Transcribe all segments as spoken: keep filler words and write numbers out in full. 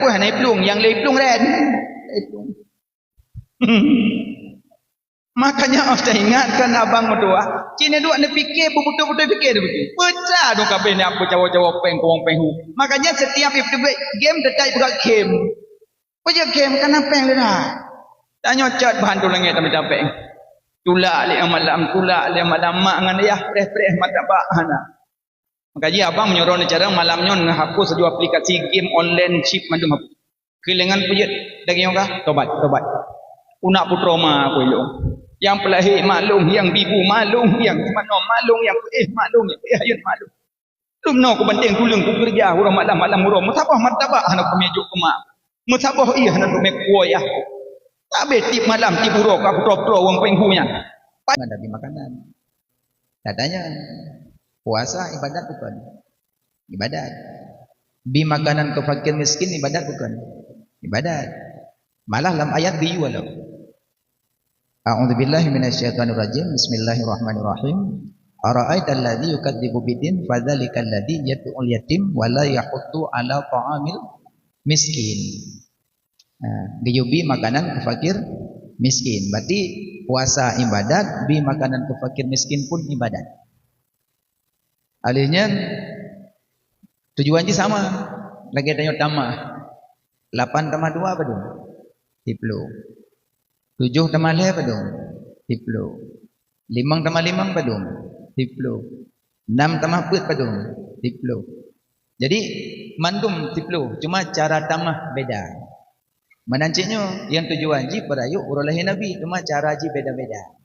Wah, na iplueng, nyang lé iplueng ren. Iplueng. Makanya, oh, teuingat kan abang meutuah. Cit neuduek neupike, beubeutôi-beutôi pike neupike. Peucah dong kabeh ni apa cawa-cawa péng, kuwong péng hu. Makanya setiap ipeuteubit game, teutap ipeugah game. Peue jeuet game, kana péng lé dah. Tanyoe cot bahan tu langét tamita péng. Tulak lé malam, tulak lé malam, mak ngon ayah preh-preh mata bak hana. Maka jih abang meunyoe droeneuh cara malam nyoe neuhapus laju aplikasi game online chip mandum hapus. Keulengan peujeuet daging nyoe kah? Tobat, tobat. Unak putroe ma aku ilong. Nyang peulahé maklum, nyang bibu maklum, nyang manoe maklum, nyang peuéh maklum, nyang peuéh ayeuet maklum. Lom noe kubandeng tuleueng kukeureuja uroe malam-malam uroe meusaboh martabak hana kumeujok keu mak. Meusaboh ié hana kumeukue yah. Tabé tiep malam tiep uroe ka putroe-putroe wong péng hu nyan. Ngon Nabi makanan. Katanya, puasa ibadat bukan? Ibadat. Bi makanan keu fakir miskin ibadat bukan? Ibadat. Malah lam ayat biyeu lom. A'udzubillahi minasyaitonirrajim. Bismillahirrahmanirrahim. Ara'aital ladzi yukadzibu biddin fadzalikal ladzi yad'ul yatim wa la yahuddu ala ta'amil miskin. Nah, geuyue bi makanan keu fakir miskin. Berarti puasa ibadat, bi makanan keu fakir miskin pun ibadat. Alèh nyan tujuan jih sama. Lagèe tanyoe tamah. Lapan tamah dua padum? Siploh. Tujoh tamah lhèe padum? Siploh. Limong tamah limong padum? Siploh. Nam tamah peuet padum? Siploh. Jadi, mandum siploh, cuma cara tamah beda. Meunan cit nyoe, nyang tujuan jih peurayeuk uroe lahé Nabi, cuma cara jih beda-beda.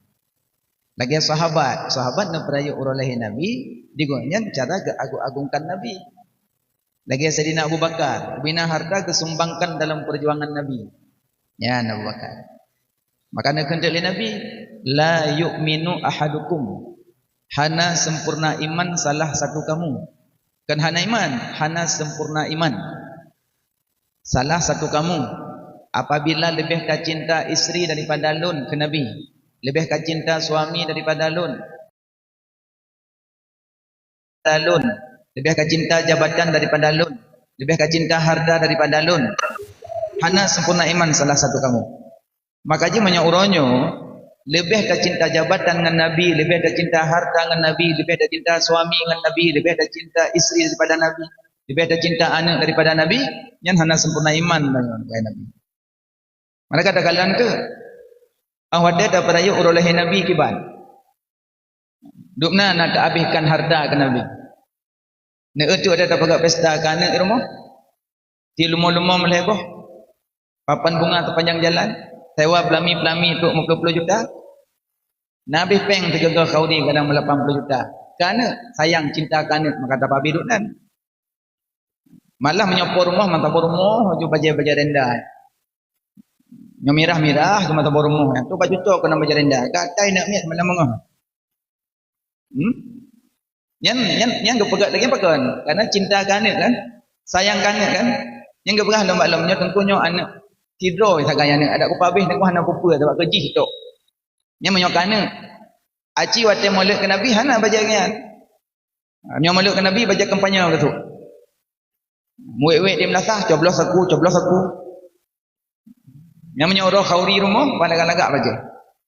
Lagèe sahabat, sahabat neupeurayeuk uroe lahé Nabi, di gobnyan cara geuagung-agungkan Nabi. Lagèe Saidina Abu Bakar, bina harta geusumbangkan dalam peujuangan Nabi. Nyan Abu Bakar. Maka neukheun teuk lé Nabi, "La yu'minu ahadukum." Hana sempurna iman salah satu kamu. Bukan hana iman, hana sempurna iman. Salah satu kamu, apabila leubeh ka cinta istri daripada lôn keu Nabi, leubeh ka cinta suami daripada lôn, lôn, leubeh ka cinta jabatan daripada lôn, leubeh ka cinta harta daripada lôn, hana sempurna iman salah satu kamu. Maka jih meunyoe uroe nyoe leubeh tacinta jabatan ngon Nabi, leubeh tacinta harta ngon Nabi, leubeh tacinta suami ngon Nabi, leubeh tacinta istri daripada Nabi, leubeh tacinta aneuk daripada Nabi, nyan hana sempurna iman tanyoe keu Nabi. Maka takalon teuh, 'oh watèe tapeurayeuk uroe lahé Nabi kiban. Dubna na teuabéhkan harta keu Nabi. Neueu teuk watèe tapeugah pesta keu aneuk di rumoh. Di leumo-leumo meulhèe boh. Papan bunga sepanjang jalan. Sewa peulami-peulami trok meuploh-ploh juta. Na abéh péng sigoe-goe khauri kadang meulapan ploh juta. Keu aneuk, sayang cinta keu aneuk, maka tapeuabéh duek nyan. Malah meunyoe po rumoh, mantong po rumoh, baju bajèe-bajèe renda. Nyoe mirah-mirah, cuma saboh rumoh. Nyan tu baju cok keunan bajèe renda. Ka tai neuk miet malam beungoh. Hmm? Nyan, nyan, nyan geupeugah lagèe pakon? Karena cinta keu aneuk kan? Sayang keu aneuk kan? Nyan geupeugah lom bak lom nyoe teungku nyoe aneuk. Sidroe sagai aneuk. Adak kupabéh teungku hana kupeue sabab keu jih tok. Nyan meunyoe keu aneuk. Aci watèe molot keu Nabi hana bajèe nyan. Ha, nyoe molot keu Nabi bajèe kampanye keu tu. Muwét-wét di meulasah, coblos saku, coblos saku. Nyang meunyoe uroe khauri rumoh, bah lagak-lagak bajèe.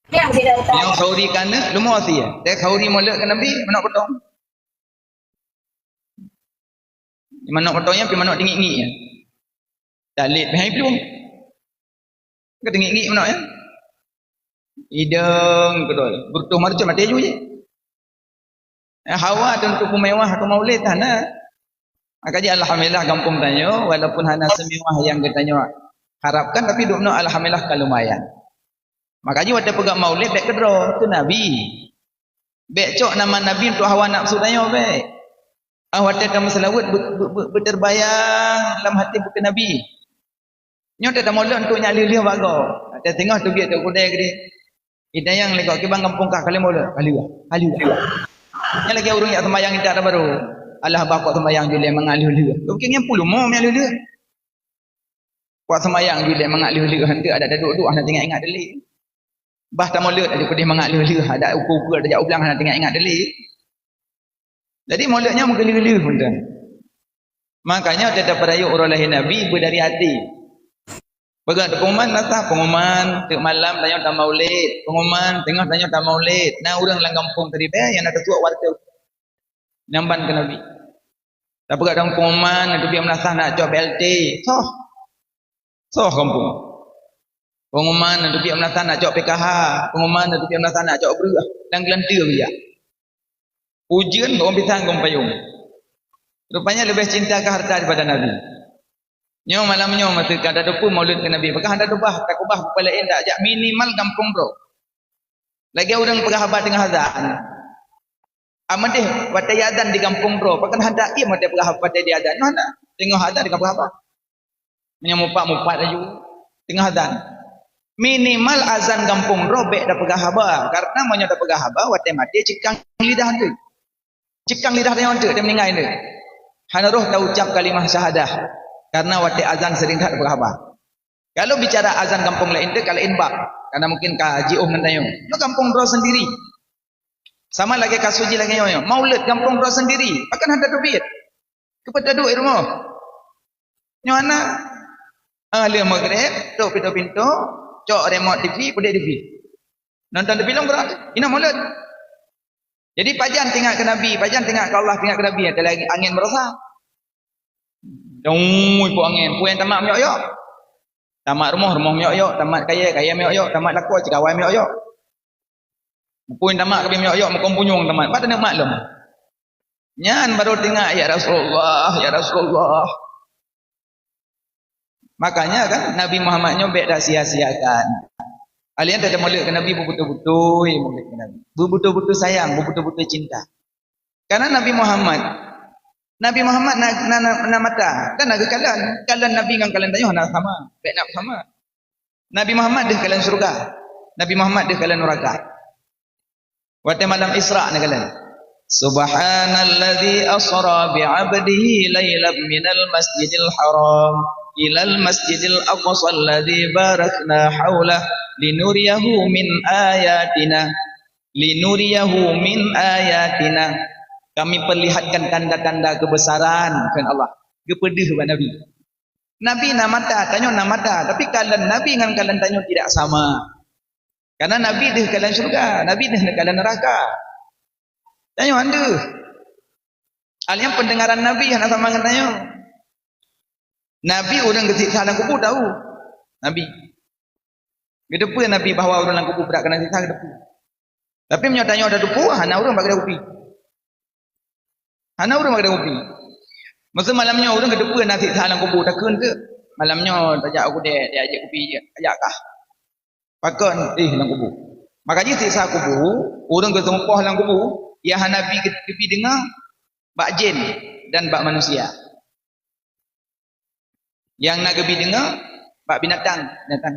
Nyang khauri keu aneuk, leumo sie. Teuh khauri molot keu Nabi, manok potong. Manok potong nyan, pi manok teungiek-ngiek nyan. Talét pih hai plueng. Ka teungiek-ngiek manok nyan. Idong keudroe, beureutoh marucot maté ju jih. Eh, hawa teuntu peumewah keu maulid hana. Maka jih alhamdulillah gampông tanyoe, walaupun hana seumewah nyang geutanyoe harapkan, tapi duek nyoe alhamdulillah ka lumayan. Maka jih watèe peugah maulid bèk keudroe, keu Nabi. Bèk cok nama Nabi untuk hawa nafsu tanyoe bèk. Ah, watèe tameuseulaweuet be-, be-, be-, beuterbayang lam hati bukon Nabi. Nyoe teuh tamolot untuk nyak lheueh-lheueh bak gob. Teuh teungoh teubiet teuh keudè geude. Itanyong lé gob, "Kiban gampông kah ka lheueh molot?" "Ka lheueh, ka lheueh." Nyan lagèe ureueng jak seumayang intat tabarô. "Alah bah kok seumayang julèe mangat lheueh-lheueh." Mungken nyan puluh mo nyak lheueh-lheueh. Kok seumayang julèe mangat lheueh-lheueh, hantu adak taduek-duek hana teuingat-ingat lé. Bah tamolot adak peudeh mangat lheueh-lheueh, adak ukeue-ukeue tajak u blang hana teuingat-ingat lé. Jadi molot nyan meugeulheueh-lheueh mantong. Makanya tetap rayu uroe lahé Nabi beudari até. Peugah pengumuman, na tah pengumuman, teuk malam tanyoe tamaulid, pengumuman teungoh tanyoe tamaulid. Na ureuëng lam gampông tadi beh nyang na teutuek wareuteuk. Nyamban keu Nabi. Tapeugah dong pengumuman, na teubiet meulasah nak cok B L T. Soh. Soh gampông. Pengumuman, na teubiet meulasah nak cok P K H. Pengumuman, na teubiet meulasah nak cok breueh. Dan geulante bijak. Ujeuen bak pisang gom payong. Rupanya leubeh cinta keu harta daripada Nabi. Nyoe malam nyoe masa ka tateupeue maulud keu Nabi. Pakon hana tatubah, takubah bukai laén dak jak minimal gampông droe. Lagée ureuëng peugah haba teungoh azan. Amadeh watée azan di gampông droe, pakon hana taiem watée peugah haba watée di azan. Nyoe hana. Teungoh azan di gampông haba. Meunyoe mupat-mupat laju teungoh azan. Minimal azan gampông droe bék tapeugah haba, karena meunyoe tapeugah haba watée maté ceukang lidah teuk. Ceukang lidah tanyoe teuk, teumeuninggai teuk. Hana roh taucap kalimah syahadah, karena watée azan seuring that tapeugah haba. Kalau bicara azan gampông laén teuk ka laén bab, karena mungkin ka jiôh ngon tanyoe. Nyoe gampông droe sendiri. Sama lagée kasus jih lagée nyoe, maulud gampông droe sendiri, pakon hana teubiet. Keupeue taduek i rumoh? Nyoe hana. Ah, lheueh maghrib, tok pintoe-pintoe, cok remote T V, peuduek T V. Nonton T V lom beurangkat. Inoe maulud. Jadi pajan teuingat keu Nabi, pajan teuingat keu Allah, teuingat keu Nabi, ada lagi angén meurasa. Dong, ipok angén, peue nyang tamat miyok-yok. Tamat rumoh, rumoh miyok-yok, tamat kayée, kayée miyok-yok, tamat lakoe, sikawai miyok-yok. Peue nyang tamat ka abéh miyok-yok, meukeumpunyueng tamat. Pat taneuk mat lom. Nyan baru teuingat, "Ya Rasulullah, ya Rasulullah." Makanya kan Nabi Muhammad nyoe bék tasia-siakan. Alien teuka maulud keu Nabi beubeutôi-beutôi maulud keu Nabi. Beubeutôi-beutôi sayang, beubeutôi-beutôi cinta. Karena Nabi Muhammad, Nabi Muhammad na, na, na, na mata, dan na geukalon. Kalon Nabi ngon kalon tanyoe hana sama. Bék na sama. Nabi Muhammad deuh kalon syurga. Nabi Muhammad deuh kalon nuraka. Watée malam Isra na kalon. Subhanalladzi asra bi'abdihi lailam minal masjidil haram ilal masjidil aqsa alladzi barakna haulah linuriyahu min ayatina. Linuriyahu min ayatina. Kami perlihatkan tanda-tanda kebesaran, kheun Allah. Geupeudeuh bak Nabi. Nabi na mata, tanyoe na mata, tapi kalon Nabi ngon kalon tanyoe tidak sama. Karena Nabi deuh kalon syurga, Nabi deuh kalon neraka. Tanyoe han deuh. Alien pendengaran Nabi hana sama ngon tanyoe. Nabi ureuëng geusiksa lam kubu tahu. Nabi. Geuteupeue Nabi bahwa ureuëng lam kubu brat keunan siksa, geuteupeue. Tapi meunyoe tanyoe tateupeue, hana ureuëng bak keudè kupi. Hana ureuëng bak keudè kupi. Masa malam nyoe ureuëng geuteupeue na siksa lam kubu, takheun teuk. Malam nyoe tajak u keudè, tajak jép kupi, tajak kah? Pakon? Eh, lam kubu. Maka jih siksa kubu, ureuëng geuseumeupoh lam kubu, nyang hana bi-, geubi deungoe bak jén dan bak manusia. Nyang na geubi deungoe bak binatang, binatang.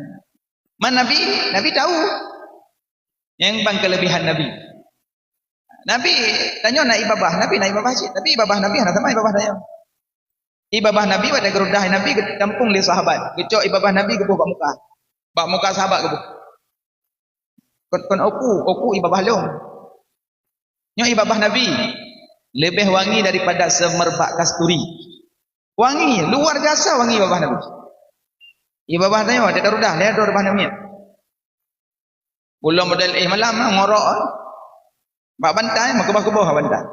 Man Nabi, Nabi tahu. Nyang ban keulebihan Nabi. Nabi, tanyoe na ié babah, Nabi na ié babah cit. Tapi ié babah Nabi hana sama ié babah tanyoe. Ié babah Nabi watée geurudah Nabi geugampông lé sahabat. Geucok ié babah Nabi geuboh bak muka. Bak muka sahabat geuboh. Kon, kon u ku, u ku ié babah lôn. Nyoe ié babah Nabi leubeh wangi daripada seumerbak kasturi. Wangi, luar biasa wangi ié babah Nabi. Ié babah tanyoe, teuka rudah, lhèe droe reubah namiet. Ulôn model éh malam, ngorok, eh. Bak bantai, meukeubah-keubah bantai.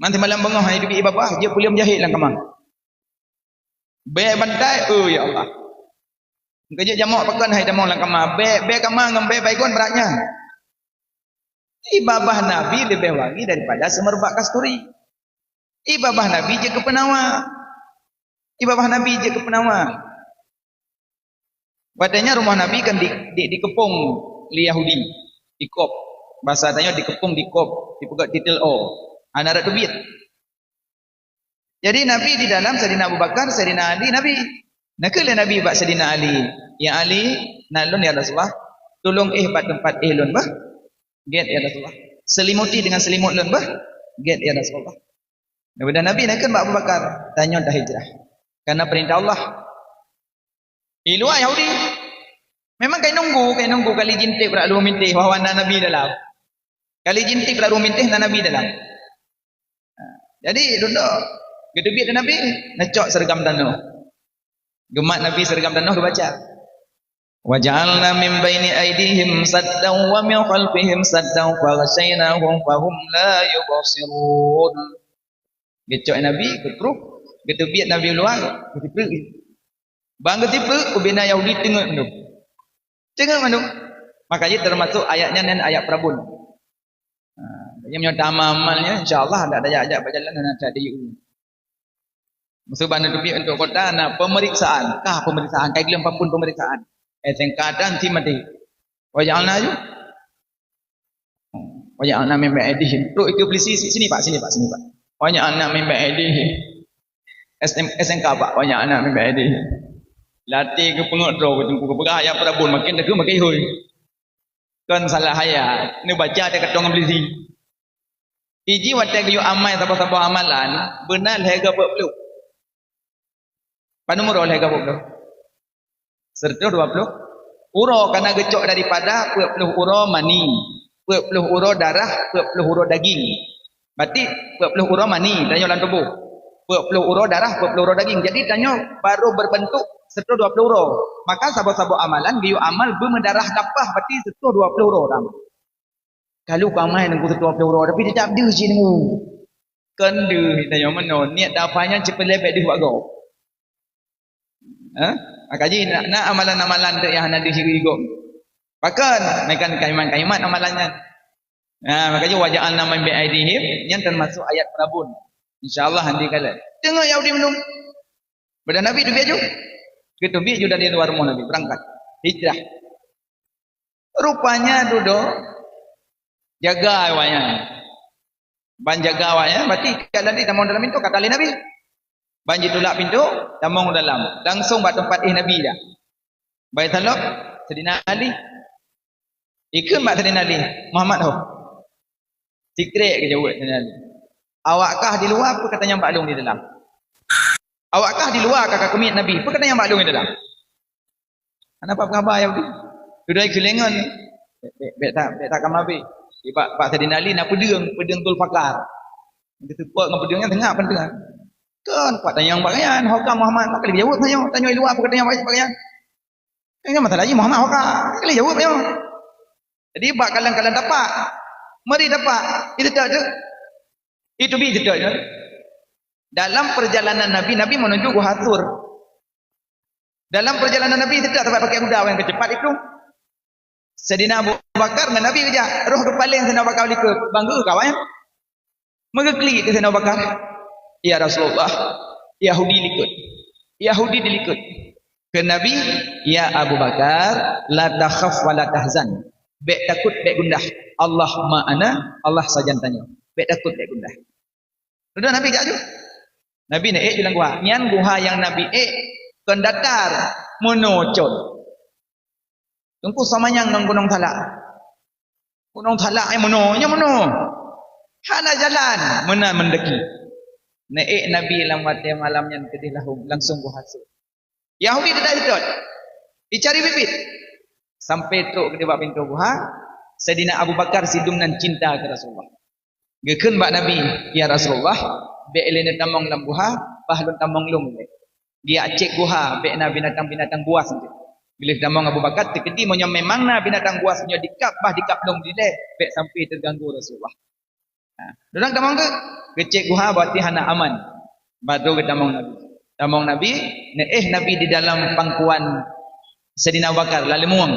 Nanti malam beungoh, hai dubi ié babah, jeuet puléh meujahét lam kama. Bèe bantai, oh ya Allah. Keujeuet jamok pakon hai tamong lam kama. Bèe, bèe kama ngon bèe baygon brat nyan. Ié babah Nabi leubeh wangi daripada seumerbak kasturi. Ié babah Nabi jeuet keu peunawa. Ié babah Nabi jeuet keu peunawa. Watèe nyan rumoh Nabi kan di, di, dikeupông lé Yahudi. Dikop. Basa tanyoe dikeupông, dikop. Dipeugöt titel O. Hana rot teubiet. Jadi Nabi di dalam, Saidina Abu Bakar, Saidina Ali, Nabi. Nakeuh lé Nabi bak Saidina Ali, "Ya Ali, na lôn ya Rasulullah, tulông éh bak teumpat éh lôn bah." "Gèt ya Rasulullah." "Selimuti dengan selimut lôn bah." "Gèt ya Rasulullah." Daripada Nabi nakeuh bak Abu Bakar, "Tanyoe tahijrah. Karena perintah Allah." Iluwa Yahudi. Memang kai nunggu, kai nunggu kali jintip bak rumoh bintéh bahwa na Nabi dalam. Kali jintip bak rumoh bintéh na Nabi dalam. Jadi, dudoe Geuteubiet lé Nabi, neucok seureugam tanoh. Geumat Nabi seureugam tanoh geubaca. "Wa ja'alna min baini aidihim saddan wa min khalfihim saddan faghsyaynahum fahum la yubsirun." Geucok Nabi, geuprooh, geuteubiet Nabi u luwa, geuteupreuh. Ban geuteupreuh, ubena Yahudi teungeut mandum. Teungeut mandum. Maka jih teumasok ayat nyan, nyan ayat peurabot. Ha, jadi meunyoe taamal-amal nyan, insya Allah, dak tajak-jak bak jalan, hana that di Meusuban neuteubiet untuk kota na pemeriksaan. Kah pemeriksaan, kai gleueng papun pemeriksaan. S N K dan si maté. Wa ja'alna ju. Wa ja'alna min ba'dihim. Trok ikeu polisi, sini Pak, sini Pak, sini Pak. Wa ja'alna min ba'dihim. S M, S N K Pak, wa ja'alna min ba'dihim. Latih geupeungeut droe, geupeugah ayat peurabot, makin deukeuet makin hôi. Kon salah ayat, neubaca teuka tong polisi. Iji watée geuyue amai saboh-saboh amalan, beuna lhée geuh peuet ploh. Panom uroe lhée geuh peuet ploh? Seratus dua puluh uroe, karena geucok daripada peuet ploh uroe mani, peuet ploh uroe darah, peuet ploh uroe daging. Berarti peuet ploh uroe mani tanyoe lam tuboh. Peuet ploh uroe darah, peuet ploh uroe daging. Jadi tanyoe baru berbentuk seratus dua puluh uroe. Maka saboh-saboh amalan geuyue amal beumeudarah lapah, berarti seratus dua puluh uroe dah. Kalu ka amai nunggu seratus dua puluh uroe, tapi tetap deuh cit nunggu. Kon deuh tanyoe meunoe, niet dafai nyan cit peureulée bék deuh bak gob. Ha? Maka jih na, na amalan-amalan tu nyang hana deuh sigoe-goe. Pakon? Meunan kaimat-kaimat amalan nyan. Ha, maka jih wa ja'alna min ba'dihim, nyan teumasok ayat peurabot. Insya Allah handi kalon. Teungoh Yahudi meunung. Bak Nabi teubiet ju. Geuteubiet ju dari luwa rumoh Nabi, beurangkat. Hijrah. Rupanya dudoe jaga awaknyan. Ban jaga awaknyan, berarti ka lheueh tamong dalam pintoe, kata lé Nabi. Ban jitulak pintoe, tamong dalam. Langsong bak teumpat éh Nabi dah. Bak salôb, Saidina Ali. Ikheun bak Saidina Ali, "Muhammad ho." Sikrek geujaweueb Saidina Ali. "Awak kah di luwa, peue ka tanyong bak lôn di dalam? Awak kah di luwa ka kakeumiet Nabi, peue ka tanyong bak lôn di dalam?" Hana peugah haba Yahudi. Dudoe keulengon. Bék, bék, bék ta, bék takam abéh. Di bak, bak Saidina Ali na peudeueng, peudeueng Zulfakar. Geuteupok ngon peudeueng nyan teungoh peudeueng. Kon kuat tanyong bak nyan, ho ka Muhammad, maka lé jaweueb tanyong, tanyong di luwa, peue ka tanyong bak nyan. Kan masalah jih Muhammad ho ka, maka lé jaweueb tanyong. Jadi bak kalon-kalon tapak, mari tapak, itu tak tu. Itu bi itu tak tu. Dalam perjalanan Nabi, Nabi menuju Guha Tsur. Dalam perjalanan Nabi teuka sabat pakai kuda nyang keucepat itu. Saidina Abu Bakar ngon Nabi geujak, roh geupaleng Saidina Abu Bakar likot, bangga kawan. Meugeuklik keu Saidina Abu Bakar, "Ya Rasulullah, Yahudi likot. Yahudi dilikot." Keu Nabi, "Ya Abu Bakar, la takhaf wa la tahzan." Bék takot, bék gundah. Allah ma'ana, Allah sajan tanyoe. Bék takot, bék gundah. Udah Nabi jak ju. Nabi na ék ju lam guha. Nyan guha nyang Nabi ék kon datar, meunoe cot. Teungku sama nyang ngon Gunong Salak. Gunong Salak nyang meunoe, nyang meunoe. Hana jalan, meunan meundaki. Na ék Nabi lam watée malam nyan keudeh lahom langsong guha sot. Yahudi teudak seutôt. Icari biet-biet. Sampai trok keudeh bak pintoe guha, Saidina Abu Bakar sidum nan cinta keu Rasulullah. Geukheun bak Nabi, "Ya Rasulullah, bék lé neutamong lam guha, bah lôn tamong lôn lé." Geujak cék guha, bék na binatang-binatang buas. Geulheueh tamong Abu Bakar, teukeudi meunyoe memang na binatang buas nyoe dikab, bah dikab lôn dilée, bék sampai teuganggu Rasulullah. Ha, dudoe tamong tu, geucék guha berarti hana aman. Baru geutamong Nabi. Tamong Nabi, neuéh Nabi di dalam pangkuan Saidina Abu Bakar, lam leumueng.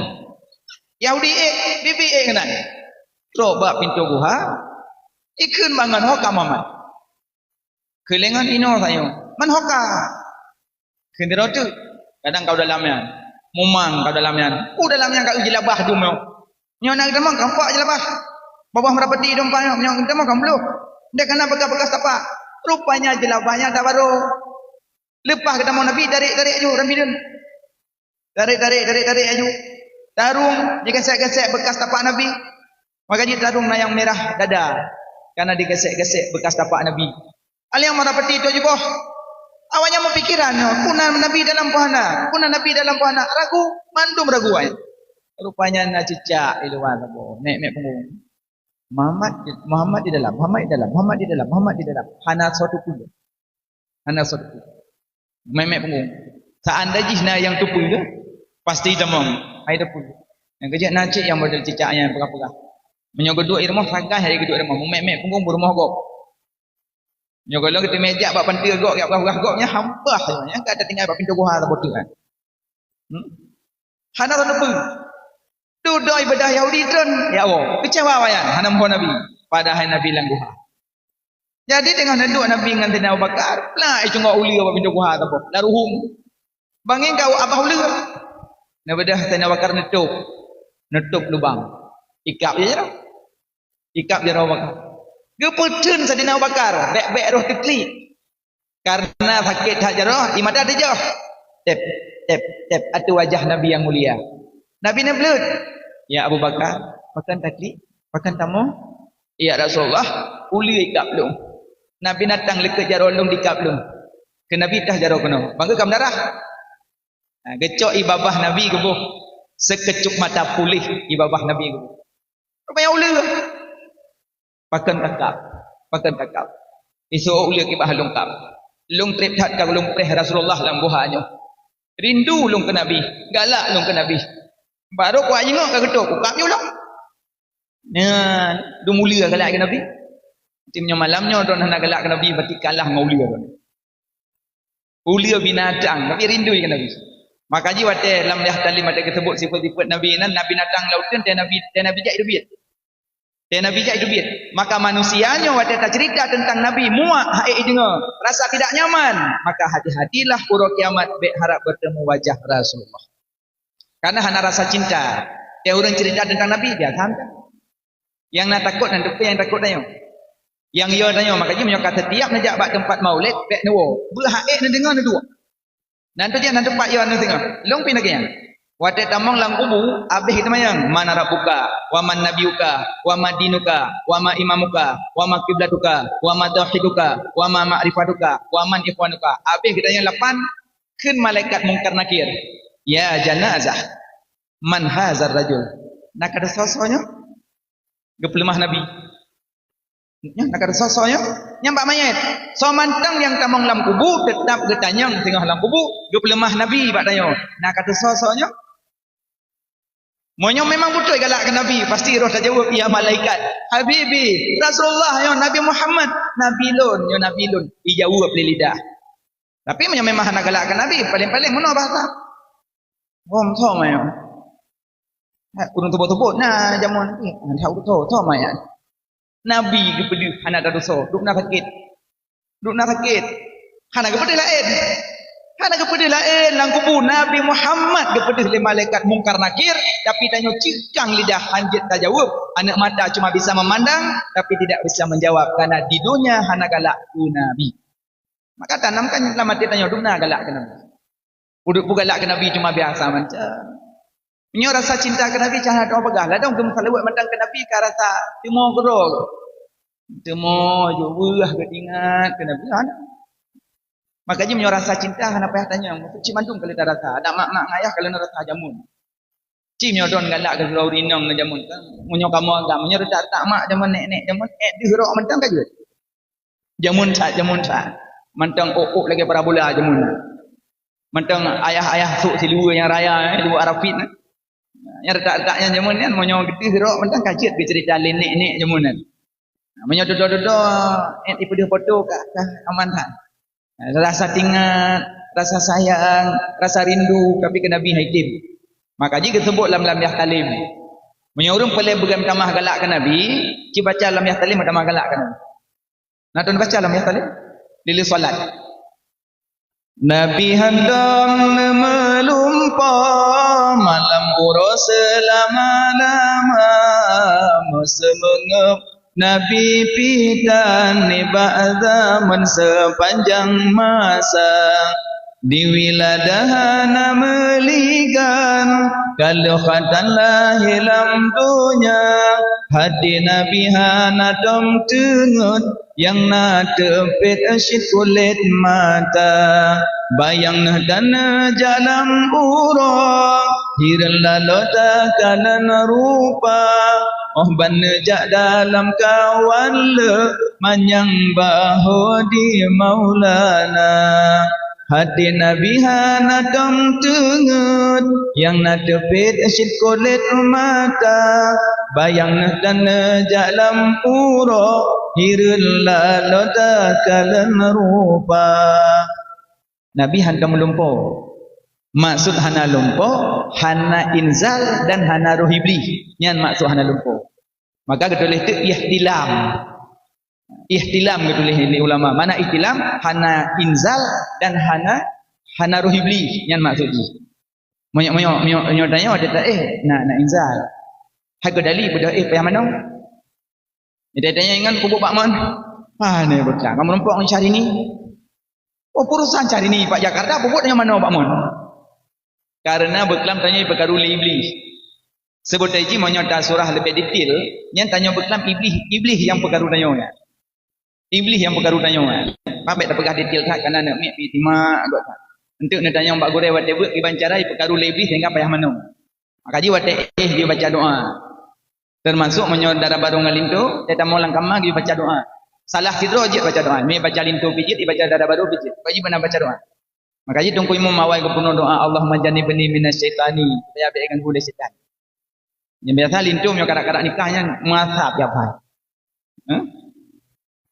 Yahudi ék, bibi ék keunan. Trok bak pintoe guha, ikheun bangon ho ka Muhammad. Keulengon inoe sayoe, man ho ka. Kheun sidroe teuk, kadang ka u dalam nyan. Mumang ka u dalam nyan. U dalam nyan ka eu jilabah dum nyoe. Nyoe na geutamong ka empat jilabah. Babah meurapati dum empat nyoe, nyoe geutamong ka meuploh. Dek kana bekas-bekas tapak. Rupanya jilabah nyan tabarô. Leupah geutamong Nabi, tarék-tarék ju lam bileuen. Tarék, tarék, tarék, tarék laju. Tarông jigesek-gesek bekas tapak Nabi. Maka jih tarông na nyang mirah dada, karena digesek-gesek bekas tapak Nabi. Alèh nyang meurapati tu jiboh. Awaknyan meupikiran, "Peue na Nabi dalam peue hana? Peue na Nabi dalam peue hana?" Ragu, mandum ragu awaknyan. Rupanya na cicak di luwa saboh, mek-mek punggong. Muhammad, Muhammad di dalam, Muhammad di dalam, Muhammad di dalam, Muhammad di dalam. Hana suatu pun. Hana soe teupeu. Mèk-mèk punggong. Seandai jih na nyang teupeu, pasti tamong. Hai teupeu. Nyang keujeuet na cit nyang model cicak nyang peugah-peugah. Meunyoe geuduek i rumoh, sagai hai geuduek i rumoh. Mèk-mèk punggong beurumoh gob. Nyoe gohlom geuteumèe jak bak panti gob, jak peugah-peugah gob, nyan hambah nyan, ka tatinggai bak pintoe guha saboh teuk kan. Hmm? Hana lôn teupeu. Dudoe ibadah Yahudi tron, ya Allah. Keucewa awaknyan, hana muphom Nabi. Padahai Nabi lam guha. Jadi, teungoh neuduek Nabi ngon Saidina Abu Bakar, plak, icunggok uleue bak pintoe guha saboh. Lam ruhueng. Bangai ka abah uleue. Neubeudôh Saidina Abu Bakar neutôp. Neutôp lubang. Ikab je jaroe. Ikab jaroe Abu Bakar. Geupeutheun Saidina Abu Bakar, bèk-bèk roh teuklik. Karena sakét that jaroe, ie mata teujoh. Tep, tep, tep, ateueh wajah Nabi nyang mulia. Nabi neubleuet, "Ya Abu Bakar, pakon taklik? Pakon tamong?" "Ya Rasulullah, uleue ikab lôn." Nabi natang leukeut jaroe lôn dikab lôn. Keu Nabi tah jaroe keunoe, bangga ka meudarah. Ha, geucok ie babah Nabi geuboh. Seukeucup mata puléh ie babah Nabi geuboh. Rupanya uleue. Pakon takab, pakon takab. Iseuôt uleue kiban lôn kab. Lôn trép that ka lôn preh Rasulullah lam guha nyoe. Rindu lôn keu Nabi, galak lôn keu Nabi. Barô kuat jingok ka geutôp, kukab ju lôn. Nyan, dum uleue galak keu Nabi. Tim nyoe malam nyoe droen hana galak keu Nabi, berarti kalah ngon uleue droen. Uleue binatang, tapi rindu keu Nabi. Maka jih watèe lam Yahtalim watèe geuseubut sifat-sifat Nabi nyan, Nabi natang lam uteuen, teuh Nabi, teuh Nabi jak teubiet. Teuh Nabi jak teubiet. Maka manusia nyoe watèe taceurita teuntang Nabi, muak hana jideungoe, rasa tidak nyaman, maka hati-hatilah uroe kiamat bèk harap bertemu wajah Rasulullah. Karena hana rasa cinta. Teuh ureueng ceurita teuntang Nabi, biasa mantong. Nyang na takot nyan, teupeue nyang takot tanyoe. Nyang yo tanyoe, maka jih meunyoe ka setiap neujak bak teumpat maulid, bèk neuwoe. Beuhak ék neudeungoe neuduek. Nan tu jih nan teumpat yo neudeungoe. Lôn pih lagèe nyan. Watèe tamong lam kubu, abéh geuteumanyong, "Man rabbuka, wa man nabiyuka, wa ma dinuka, wa ma imamuka, wa ma qiblatuka, wa ma tauhiduka, wa ma ma'rifatuka, wa man ikhwanuka." Abéh geutanyong lapan, kheun malaikat Mungkar Nakir, "Ya janazah, man hadzar rajul?" Na ka teusoe-soe nyoe? Geupeuleumah Nabi. Nyan na ka teusoe-soe nyoe? Nyan bak manyét. Soe mantong nyang tamong lam kubu, teutap geutanyong singoh lam kubu, geupeuleumah Nabi bak tanyoe. Na ka teusoe-soe nyoe? Meunyoe memang beutôi galak keu Nabi, pasti roh tajaweueb, "Ya malaikat, habibi, Rasulullah, nyoe Nabi Muhammad, Nabi lôn, nyoe Nabi lôn." Ijaweueb lé lidah. Tapi meunyoe memang hana galak keu Nabi, paléng-paléng meunoe bahasa. Hom tho manyang. Ha, ureueng teuboh-teuboh na jameun nyan. Ha, tho, tho manyang. Nabi geupeudeuh hana teudosa, duek na sakét. Duek na sakét. Hana geupeudeuh laén. Hana geupeudeuh laén lam kubu. Nabi Muhammad geupeudeuh lé malaikat Mungkar Nakir, tapi tanyoe cikang lidah hanjeuet tajaweueb. Aneuk mata cuma bisa memandang, tapi tidak bisa menjawab karena di dunia hana galak keu Nabi. Maka tanamkan lam até tanyoe, dum na galak keu Nabi. Udép peugalak keu Nabi cuma biasa mantong. Meunyoe rasa cinta keu Nabi, cah na droe peugah, ladôm geumeusaleuwat mantong keu Nabi ka rasa teumo keudroe. Teumo, jeuet weueh, geuingat keu Nabi, hana. Maka jih meunyoe rasa cinta hana payah tanyong, cit mandum ka lheueh tarasa. Adak mak-mak ngon ayah ka lheueh rasa jameun. Cit meunyoe droen galak keu sidroe ureueng inong ngon jameun kan. Meunyoe kamoe agam, meunyoe retak-retak mak jameun, nek-nek jameun, ék deuh rok mantong ka jeuet. Jameun that, jameun that. Mantong ôk-ôk lagèe parabola jameun nyan. Mantong ayah-ayah sôk siluweue nyang raya, eh, luweue Arafit nyan. Nyang retak-retak nyan jameun nyan, meunyoe geudeuh rok mantong ka jeuet geuceurita lé nek-nek jameun nyan. Meunyoe dudoe-dudoe, eh, ipeudeuh poto ka, ka aman that. Rasa teuingat, rasa sayang, rasa rindu, tapi keu Nabi hai tem. Maka jih geuseubut lam, lam Yahtalim. Meunyoe ureueng peureulèe beugam tamah galak keu Nabi, ci baca lam Yahtalim tamah galak keu Nabi. Na teubaca lam Yahtalim? Lilée salat. Nabi hantom neumeulumpoe malam uroe seulama-lama, meuseumeungeup Nabi pih tan nibak zaman seupanjang masa. Di wiladah hana meuligan, ka lheueh khatan lahé lam donya, hati Nabi hana tom teungeut, nyang na teupet cit kulét mata. Bayang neuh dan neujak lam uroe, hireuen laloe takalon rupa, Oh ban neujak dalam kawan le manyang baho di Maulana. Hati Nabi hana tom teungeut, nyang na teupet cit kulét mata. Bayang neuh tan neujak lam uroe, hireuen laloe takalon rupa. Nabi hantom lumpoe. Maksud hana lumpoe, hana inzal dan hana roh Iblih. Nyan maksud hana lumpoe. Maka geutuléh teuk ihtilam. Ihtilam geutuléh lé ulama. Mana ihtilam? Hana inzal dan hana, hana roh Iblih. Nyan maksud jih. Meunyoe, meunyoe, meunyoe, meunyoe tanyoe, eh, na, na inzal. Hai geudali beudôh, eh, payah manoe. Jadi tanya ingat peubuet bak mon. Ah, ni bocah. Kamu rempok ngon Syahrini. Oh, perusahaan Syahrini bak Jakarta, peubuet nyang manoe bak mon. Karena beuklam tanyoe ipeukaru lé Iblih. Seubut jih meunyoe ta surah leubeh detail, nyan tanyoe beuklam Iblih, Iblih nyang peukaru tanyoe nyan. Iblih nyang peukaru tanyoe nyan. Mabék tapeugah detail that, kana aneuk miet pih timak gok that. Enteuk neutanyong bak gurée watée beuet kiban cara ipeukaru lé Iblih sehingga payah manoe. Maka jih watée éh jih baca doa. Teumasok meunyoe dara barô ngon linto, teutamong lam kama jih baca doa. Salah sidroe jeuet baca doa. Mé baca linto pih jeuet, ibaca dara barô pih jeuet. Pokok jih beuna baca doa. Maka jih Teungku Imum awai geupeurunoe doa, "Allahumma jannibni minasyaitani," supaya bék ganggu lé syaitan. Nyang biasa linto meunyoe karak-karak nikah nyan masa piapai. Hah?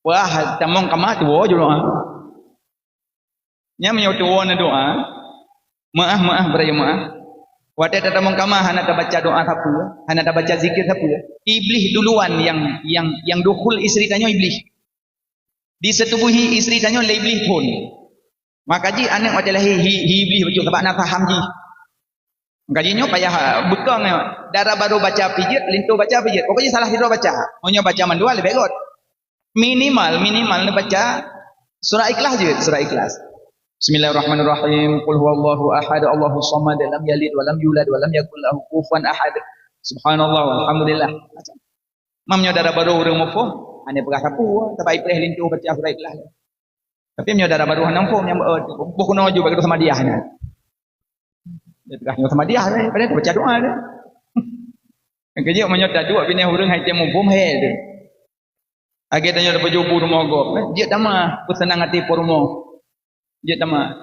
Wah, tamong kama tuwo jih doa. Nyan meunyoe tuwo na doa, meu'ah, meu'ah, beurayeuk meu'ah. Watée tatamong kama hana tabaca doa sapeue, hana tabaca zikir sapeue, Iblih duluan nyang, nyang, nyang dukhul istri tanyoe Iblih. Disetubuhi istri tanyoe lé Iblih phon. Maka jih aneuk watée lahé hi, hi Iblih bacut sabab na paham jih. Maka jih nyoe payah, eh, beukong, eh, dara barô baca pih jeuet, linto baca pih jeuet. Pokok jih salah sidroe baca. Meunyoe baca mandua leubeh gét. Minimal, minimal neubaca surah Ikhlas jeuet, surah Ikhlas. Bismillahirrahmanirrahim. Qul huwallahu ahad, Allahus samad, lam yalid wa lam yulad wa lam yakul lahu kufuwan ahad. Subhanallah, walhamdulillah. Mam nyoe dara barô ureuëng muphom, hana peugah sapeue, sabab ipreh linto baca surah Ikhlas. Tapi meunyoe dara barô hana muphom, nyang, eh, boh keunoe ju bak samadiah nyan. Dia peugah nyoe samadiah, eh, padahai baca doa dia. Nyang keujeuet meunyoe taduek binéh ureuëng hai tém muphom, he tu. Lagée tanyoe tapajoh bu rumoh gob, eh, jeuet tamah peuseunang até po rumoh. Jeuet tamah.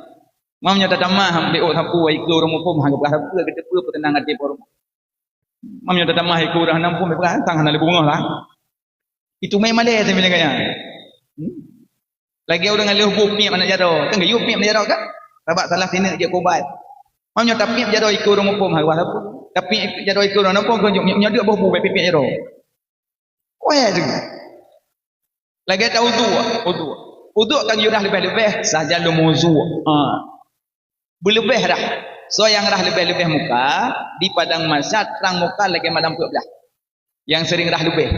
Mam nyoe tatamah, ambiek ôk sapeue, ikeu ureuëng muphom, hana peugah sapeue, geuteupeue peuseunang até po rumoh. Mam nyoe tatamah ikeu ureuëng hana muphom, peugah sang hana lé beungoh lah. Itu mé malée teuh meunyoe gaya. Hmm? Lagée ureuëng ngalheueh bu piep aneuk jaroe, kan geuyue piep aneuk jaroe kan? Sabab salah sineuk jeuet keu ubat. Mam nyoe tapiep jaroe ikeu ureuëng muphom, hana peugah sapeue. Tapiep jaroe ikeu ureuëng muphom, nyoe, nyoe, nyoe deuek boh bu bak piep jaroe. Wéh tu. Lagée ta uduk, uduk. Uduk kan yue rhah leubeh-leubeh, sajan lom uduk. Ha. Beuleubeh rhah. Soe nyang rhah leubeh-leubeh muka, di padang mahsyar trang muka lagée malam peuet blaih. Nyang seuring rhah leubeh.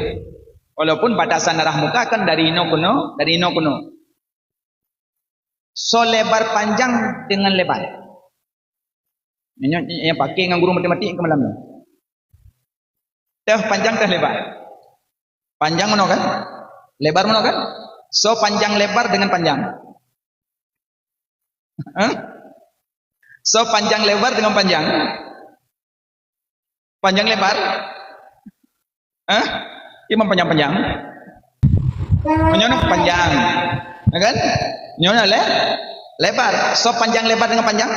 Walaupun batasan rhah muka kan dari inoe keunoe, dari inoe keunoe. Soe lebar panjang dengan lebar. Nyoe nyang paké ngon guru matematik keu malam nyoe. Teuh panjang teuh lebar. Panjang meunoe kan? Lebar meunoe kan? Soe panjang lebar dengan panjang? Hah? Soe panjang lebar dengan panjang? Panjang lebar? Hah? Imam panjang-panjang. Meunyoe panjang. Ya kan? Nyoe le-, lebar. Soe panjang lebar dengan panjang?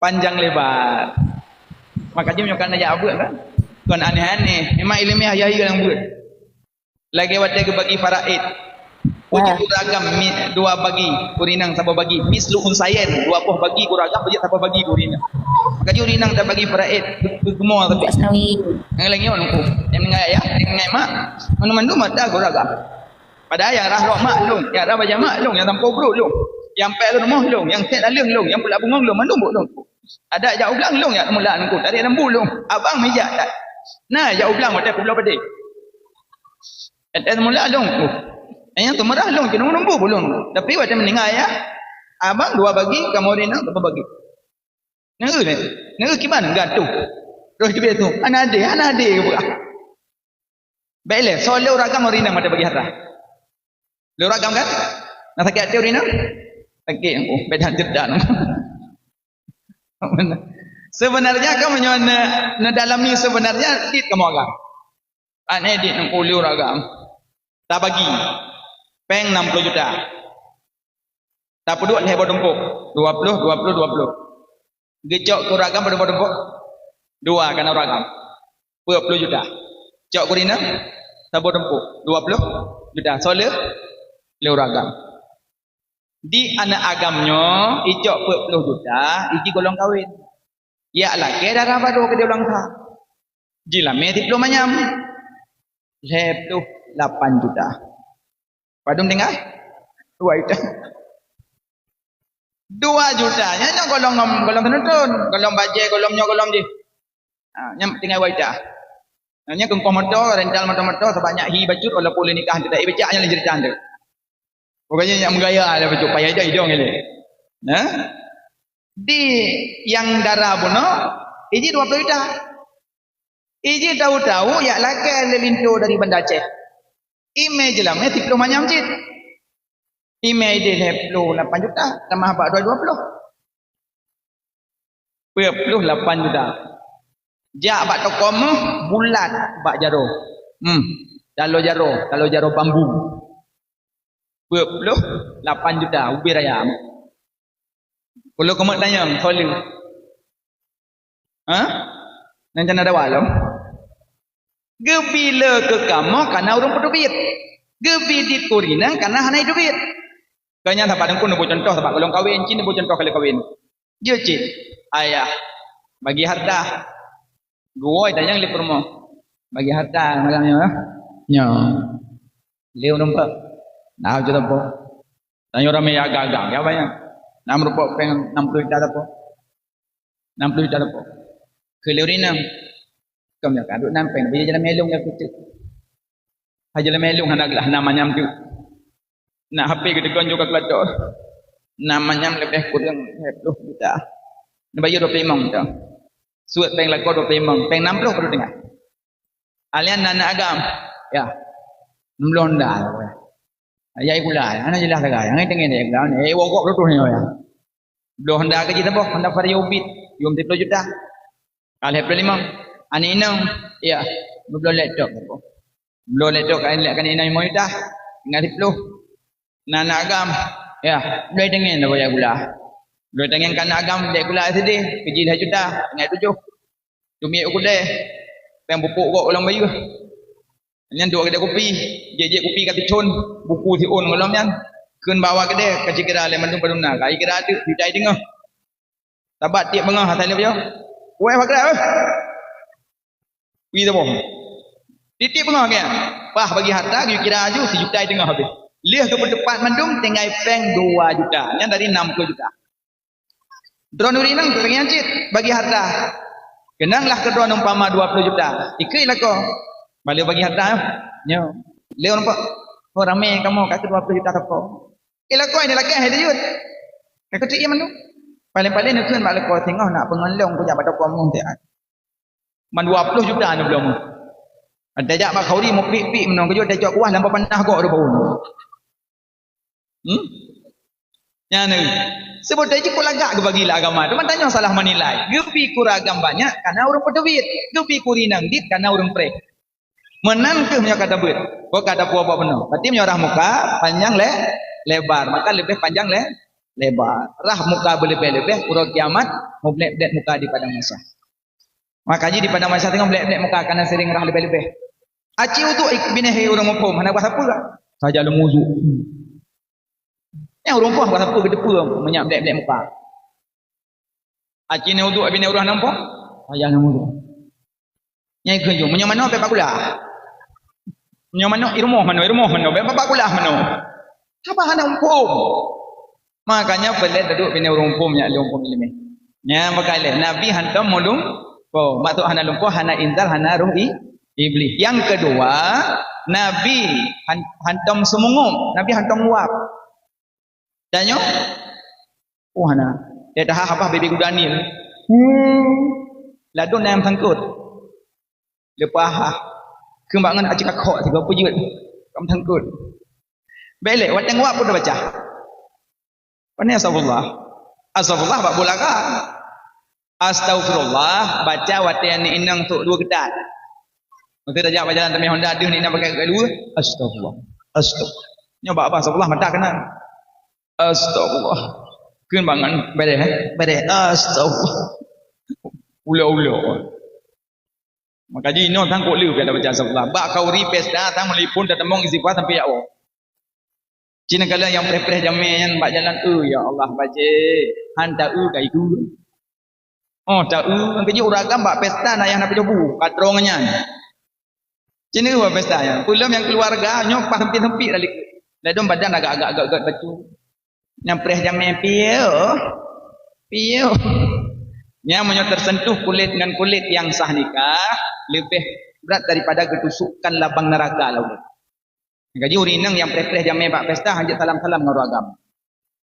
Panjang lebar. Maka jih meunyoe kana jak beuet kan? Kon aneh-aneh. Memang ileumèe hayeu-hayeu nyang beuet. Lagée watée geubagi faraid. Peujeuet ureuëng agam mi-, dua bagi, ureuëng inong saboh bagi. Mislu unsayen, dua boh bagi, ureuëng agam peujeuet saboh bagi, ureuëng inong. Maka jih ureuëng inong tabagi faraid, geumoe tapi. Asnawi. Nyang laén nyoe nungku. Nyang ninggai ayah, nyang ninggai mak, mandum-mandum ata ureuëng agam. Padahai nyang rhah rot mak lôn, nyang rhah bajée mak lôn, nyang sampoe brok lôn, nyang pèng lôn rumoh lôn, nyang sét laleueng lôn, nyang peulat bungong lôn, mandum buet lôn. Adak jak u blang lôn, jak teumula nungku, tarek rambu lôn. Abang meuijak that. Na jak u blang watée peubloe padé. Watée teumula lôn. Nyang teumeurah lôn, keuneuk rambu pun lôn. Tapi watée meuninggai ya, abang dua bagi, kamoe rinang saboh bagi. Neu lé, neu kiban gantung. Terus teubiet tu, hana adé, hana adé geupeugah. Bèk lé, soe lé ureueng agam rinang watée bagi harta. Lé ureueng agam kan? Na sakét até rinang? Sakét, oh, beda cerita. Sebenarnya kamoe nyoe ne-, neudalami sebenarnya dit kamoe agam. Aneh dit nang ulur agam. Tabagi. Péng enam puluh juta. Tapeuduek lhèe boh tumpôk. Dua puluh, dua puluh, dua puluh. Geucok keu ureueng agam padum boh tumpôk? Dua, kana ureueng agam. Peuet ploh juta. Cok keu ureueng inong, saboh tumpôk, dua ploh juta. Soe le? Lé ureueng agam. Di aneuk agam nyoe, icok peuet ploh juta, iji golom kawén. Yak lakèe dara bak droe keudéh ulang that. Jilamé siplôh manyam. Lhèe ploh lapan juta. Padum tinggai? Dua juta. Dua juta. Nyan, nyan golom, golom teuneutron. Golom bajèe, golom nyoe, golom jih. Ha, nyan tinggai dua juta. Nyan keu ongkoh moto, rental moto-moto, sabab nyak hi bacut, walaupun lé nikah, tidak ibecak nyan lé cerita tu. Pokoknya nyak meugaya lah bacut, payah idong-idong ilèe. Nah? Di nyang dara bunoe, iji dua ploh juta. Iji tahu-tahu yak lakèe lé linto dari Banda Aceh. Imè jilamé siplôh manyam cit. Imè idéh lhèe ploh lapan juta, tamah bak dua dua ploh. Peuet ploh lapan juta. Jak bak toko meuh bulat bak jaroe. Hmm, taloe jaroe, taloe jaroe bambu. Peuet ploh lapan juta ubé raya. Kulo keumeuk tanyong, soe le? Ha? Nan cana dawa lom. Geubi le keu kamoe kana ureueng peuteubiet. Geubi dit keu ureueng inong kana hana iteubiet. Keu nyan sapat teungku neuboh cuntoh, sapat golom kawén, cit neuboh cuntoh kali kawén. Jeuet cit, ayah bagi harta. Geuwoe tanyong lé peurumoh. Bagi harta malam nyoe, eh? Nyoe. Lé ureueng peuet. Nah, jeuet apa? Tanyoe ramé agak-agak, ya, banyak. Nam rupa péng enam puluh juta apa? Enam puluh juta apa? Keu lé ureueng inong. Keu nyoe ka duek nam péng, beu jalan melong ya kucek. Hai jalan melong hana glah, hana manyam tu. Nak H P geutegon juga kalkulator. Nam manyam leubeh kureueng lhèe ploh juta. Neubayeue dua ploh limong tu. Suet péng lakoe dua ploh limong, péng enam puluh baru tinggai. Alian na aneuk agam. Ya. Enam puluh honda. Ya ikula, hana jeulaih sagai. Hana tengok dia ikula. Eh, wogok beutôi nyoe ya. Bloe honda keu jih saboh, honda Vario Beat, yum siplôh juta. Ka lhèe ploh limong. Aneuk inong, ya, meubloe laptop saboh. Bloe laptop ka lhèe, ka aneuk inong limong juta, tinggai siplôh. Na aneuk agam, ya, bloe tangen saboh jak sikula. Bloe tangen keu aneuk agam jak sikula S D, keu jih lhèe juta, tinggai tujoh. Tumiet u keudè, péng pupuk gok u lam bayeue. Nyan duek keudè kupi, jeuet-jeuet kupi ka teucon, buku siôn gohlom nyan. Kheun bak awak keudè, ka jikira lé mandum padum na, ka jikira teuk, juta teungoh. Sabat tiep beungoh asai lé piôh. Wéh, pagra, wéh. Wie saboh. Tiep-tiep beungoh gét. Bah bagi harta, geukira laju, sijuta teungoh habéh. Lheueh geupeuteupat mandum, tinggai péng dua juta. Nyan dari enam puluh juta. Droeneuh ureueng inong, keu lagèe nyan cit, bagi harta. Keunong lah keu droeneuh umpama dua puluh juta. Ikheun lakoe. Balik bagi harta, nyoe. Lé ureueng pok. Oh, ramé kamoe ka keu dua puluh juta toko. Eh, lakoe ni lakèe hai jeuet. Ka keutik ié mandum. Paléng-paléng neukheun bak lakoe singoh nak peungon lôn kujak bak toko meuh siat. Man dua puluh juta neubloe meuh. Tajak bak khauri meupiek-piek meunoe keujeuet tajak kuah lam papanah gok dua baun. Hmm? Nyan ni. Sebab tadi kok lagak geubagi lé agama. Teuma tanyoe salah menilai. Geubi keu ureueng agam banyak karena ureueng peuteubiet. Geubi keu ureueng inong dit karena ureueng preh. Meunan kheueh meunyoe ka tabeuet. Kok ka tapuwoe bak bunoe. Berarti meunyoe rah muka panjang lé, lebar. Maka leubeh panjang lé, lebar. Rah muka beuleubeh-leubeh uroe kiamat, mublek-blek muka di padang mahsyar. Maka jih di padang mahsyar teungoh blek-blek muka karena sering rah leubeh-leubeh. Aci uduk binéh ureueng muphom hana bak sapeue. Saja leumu uduk. Nyang ureueng poh bak sapeue geuteupeue meunyak blek-blek muka. Aci na uduk binéh ureueng hana muphom. Saja leumu uduk. Nyang keujeueng meunyoe manoe bèk bak gula. Meunyoe manoe i rumoh manoe, i rumoh manoe, bèk bak gula manoe. Haba hana muphom. Makanya peulét taduek binéh ureueng muphom nyak lé muphom ileumèe. Nyan pakai lé Nabi hantom meulumpoe. Maksud hana lumpoe, hana inzal, hana roh i-, iblih. Nyang keudua, Nabi han-, hantom seumungom, Nabi hantom uap. Tanyoe, oh hana. Dia dah habah bibi guda Nil. Hmm. Ladôm nyang sangkut. Leupah ha. Keumbak ngon aci kakok sigoe peujeuet. Kam sangkut. Bèk lé, watèe uap pun tabaca. Pane astagfirullah. Astagfirullah bak bulaga. Astaghfirullah, baca watée aneuk inong trok dua geudat. Meusti tajak bak jalan tamé honda deuh aneuk inong pakai geugat dua. Astaghfirullah. Astaghfirullah. Nyoe bak-bak astaghfirullah mata keunan. Astaghfirullah. Kheun bangon, bereh, eh? Bereh. Astaghfirullah. Ulo-ulo. Maka jinoe sangkot le keu baca astaghfirullah. Bak khanduri pesta, sang meulipon tateumong istighfar sampai ya Allah. Cina kala nyang preh-preh jamé nyan bak jalan, "Eh, ya Allah, bajée, han ta-eu ka ikeu." Oh, ta-eu, ngon keujeuet ureueng agam bak pesta na nyang na peujobu, ka trong nyan. Cina bak pesta nyan. Peulom nyang keuluwarga nyoe paih sempit-sempit dah likot. Ladom badan agak-agak agak-agak bacut. Nyang preh jamé piye? Piye? Nyan meunyoe tersentuh kulit ngon kulit nyang sah nikah, leubeh brat daripada geutusukkan labang neuraka laôt. Maka jih ureueng inong nyang preh-preh jamé bak pesta, hanjeuet salam-salam ngon ureueng agam.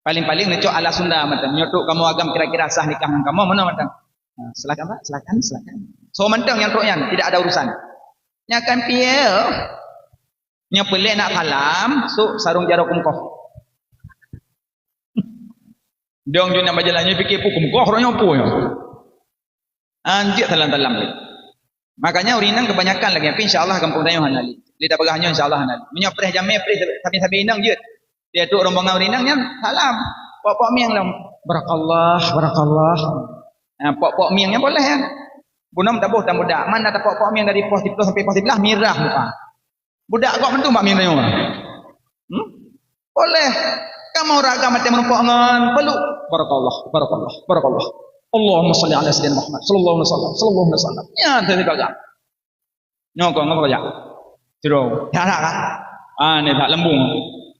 Paléng-paléng neucok ala Sunda mantong. Nyoe trok kamoe agam kira-kira sah nikah ngon kamoe, meunoe mantong. Nah, silakan, Pak, silakan, silakan. Soe mantong nyang trok nyan, tidak ada urusan. Nyan kan piye? Nyan peureulée nak salam, sok sarong jaroe keumeungkoh. Dong jeuet na bak jalan nyoe pike peue keumeungkoh, roh nyoe peue nyoe. Hanjeuet salam-salam lé. Makanya ureueng inong kebanyakan lagée nyan, tapi insya Allah gampông tanyoe hana lé. Lé tapeugah nyoe insya Allah hana lé. Meunyoe preh jamé, preh sabe-sabe inong jeuet. Dia trok rombongan ureueng inong nyan salam. Pok-pok mieng lom. Barakallah, barakallah. Nah, pok-pok mieng nyan boleh nyan. Bunoe taboh tan budak. Man na tapok-pok mieng dari pos siploh sampai pos siblaih mirah muka. Budak gok mantong bak mieng tanyoe. Hmm? Boleh. Kamoe ureueng agam até meurumpok ngon peluk. Barakallah, barakallah, barakallah. Allahumma shalli ala sayyidina Muhammad sallallahu alaihi wasallam, sallallahu alaihi wasallam. Ya, teuka. Nyoe kong apa kajak? Ciro. Ya, tak, kan? Ah, ni tak lembung.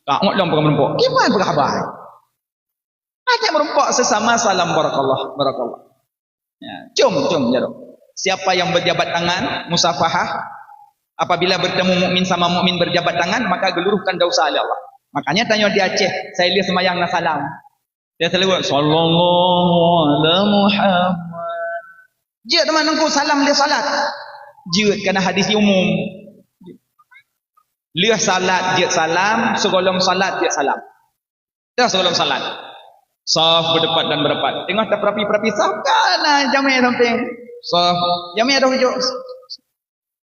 Tak ngot lom pegang meurumpok. Kiban peugah haba. Até meurumpok sesama salam barakallah, barakallah. Ya, cium, cium jaroe. Siapa yang berjabat tangan, musafahah, apabila bertemu mukmin sama mukmin berjabat tangan, maka geluruhkan dosa oleh Allah. Makanya tanyoe di Aceh, saya lihat sembahyang na salam. Dia selalu, "Sallallahu ala Muhammad." Jeuet teuma neungku salam lé salat. Jeuet kana hadis umum. Lheueh salat jeuet salam, sigohlom salat jeuet salam. Dah sigohlom salat. Saf berdepan dan berdepan. Teungoh taperapi-perapi saf, kana jamé sampéng. Saf, jamé dah ujok.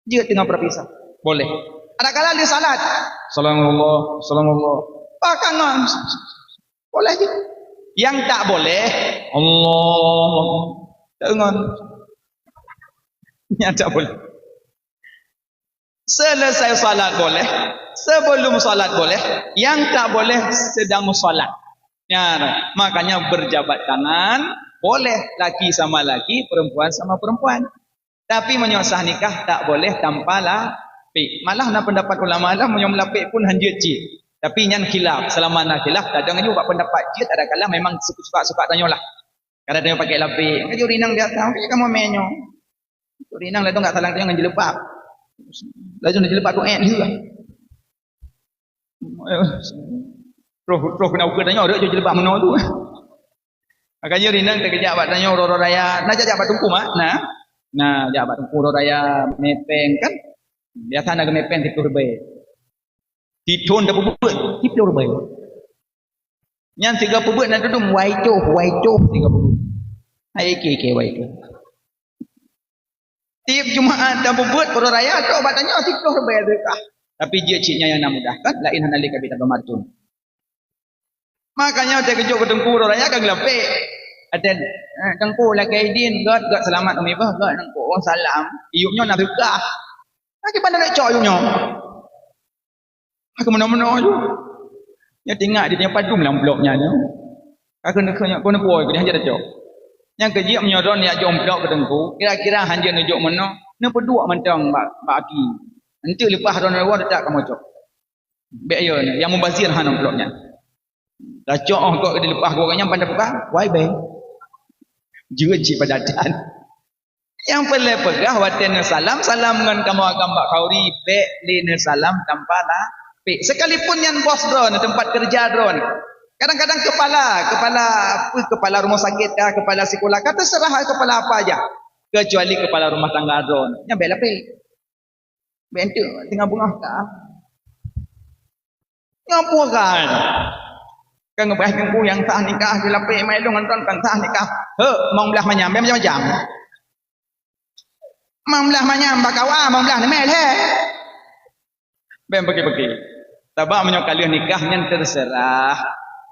Jeuet teungoh perapi saf. Boleh. Adakala lheueh salat. Salamullah, salamullah. Pakai ngon. Boleh je. Yang tak boleh, Allah. Tak ngon. Yang tak boleh. Selesai salat boleh, sebelum salat boleh, yang tak boleh sedang salat. Ya, makanya berjabat tangan boleh laki sama laki, perempuan sama perempuan. Tapi meunyoe sah nikah tak boleh tanpa lapék. Malah na pendapat ulama laén meunyoe meulapék pun hanjeuet cit. Tapi nyan khilaf, selama na khilaf kadang nyoe bak pendapat jeuet adakala memang suka-suka tanyoe lah. Kadang tanyoe pakai lapék, kan jeuet ureueng inong biasa, kan kamoe mé nyoe. Ureueng inong ladom gak salam tanyoe ngon jilbab. Laju na jilbab tu ék lheueh. Roh, roh keuneuk ukeue tanyoe, rot jilbab meunoe tu. Makanya ureueng inong teukeujak bak tanyoe uroe-uroe raya. Na jak, jak bak teungku mak? Na. Na jak bak teungku uroe raya mé péng kan. Biasa na geumé péng siploh ribèe. Sithon tapeubuet siploh ribèe. Nyan sigoe peubuet na tudum wai coh, wai coh sigoe peubuet. Hai ike-ike wai coh. Tiep Jumaat tapeubuet uroe raya trok bak tanyoe siploh ribèe sedekah. Tapi jeuet cit nyan nyang na mudah kan, laén hana lé ka bit tabah marcon. Makanya watèe geujok keu teungku uroe raya ka geulapék. Watèe, eh, teungku lakèe idin, gèt, gèt seulamat umi beuh, gèt teungku, oh, salam. Iyup nyoe na beukah. Lagi pandai nak cok iyup nyoe. Ka meunoe-meunoe ju. Nyan teuingat di tanyoe padum lam amplop nyan nyoe. Ka keuneuk keu nyoe, keuneuk puwoe keu hanjeuet tacok. Nyan keu jeuet meunyoe droeneuh jak jok amplop keu teungku, kira-kira hanjeuet neujok meunoe, neupeuduek mantong bak, bak aki. Enteuk leupah droeneuh woe teutap kamoe cok. Bèk yo, nyang mubazir han amplop nyan. Tacok óh gok dileupah gok nyan pandai buka, wai bèe. Jeuet cit pada dan. Nyang peureulèe peugah watèe neusalam, salam ngon kamoe agam bak khanduri, bèk lé neusalam tanpa lapék. Sekalipun nyan bos droeneuh, teumpat keureuja droeneuh. Kadang-kadang keupala, keupala apa, keupala rumoh sakét kah, keupala sikola kah, teuseurah keupala apa aja. Keucuali keupala rumah tangga droeneuh, nyan bèk lapék. Bèk enteuk teungoh beungoh kah. Nyoe peue kah? Kan ngeubah teungku nyang sah nikah, dilapék mai lôn ngon droen kan sah nikah. He, mong blah manyam, bèk macam-macam. Mong blah manyam bak kawa, mong blah neumè lhèe. Bèk peuki-peuki. Sabab meunyoe ka lheueh nikah nyan teuseurah.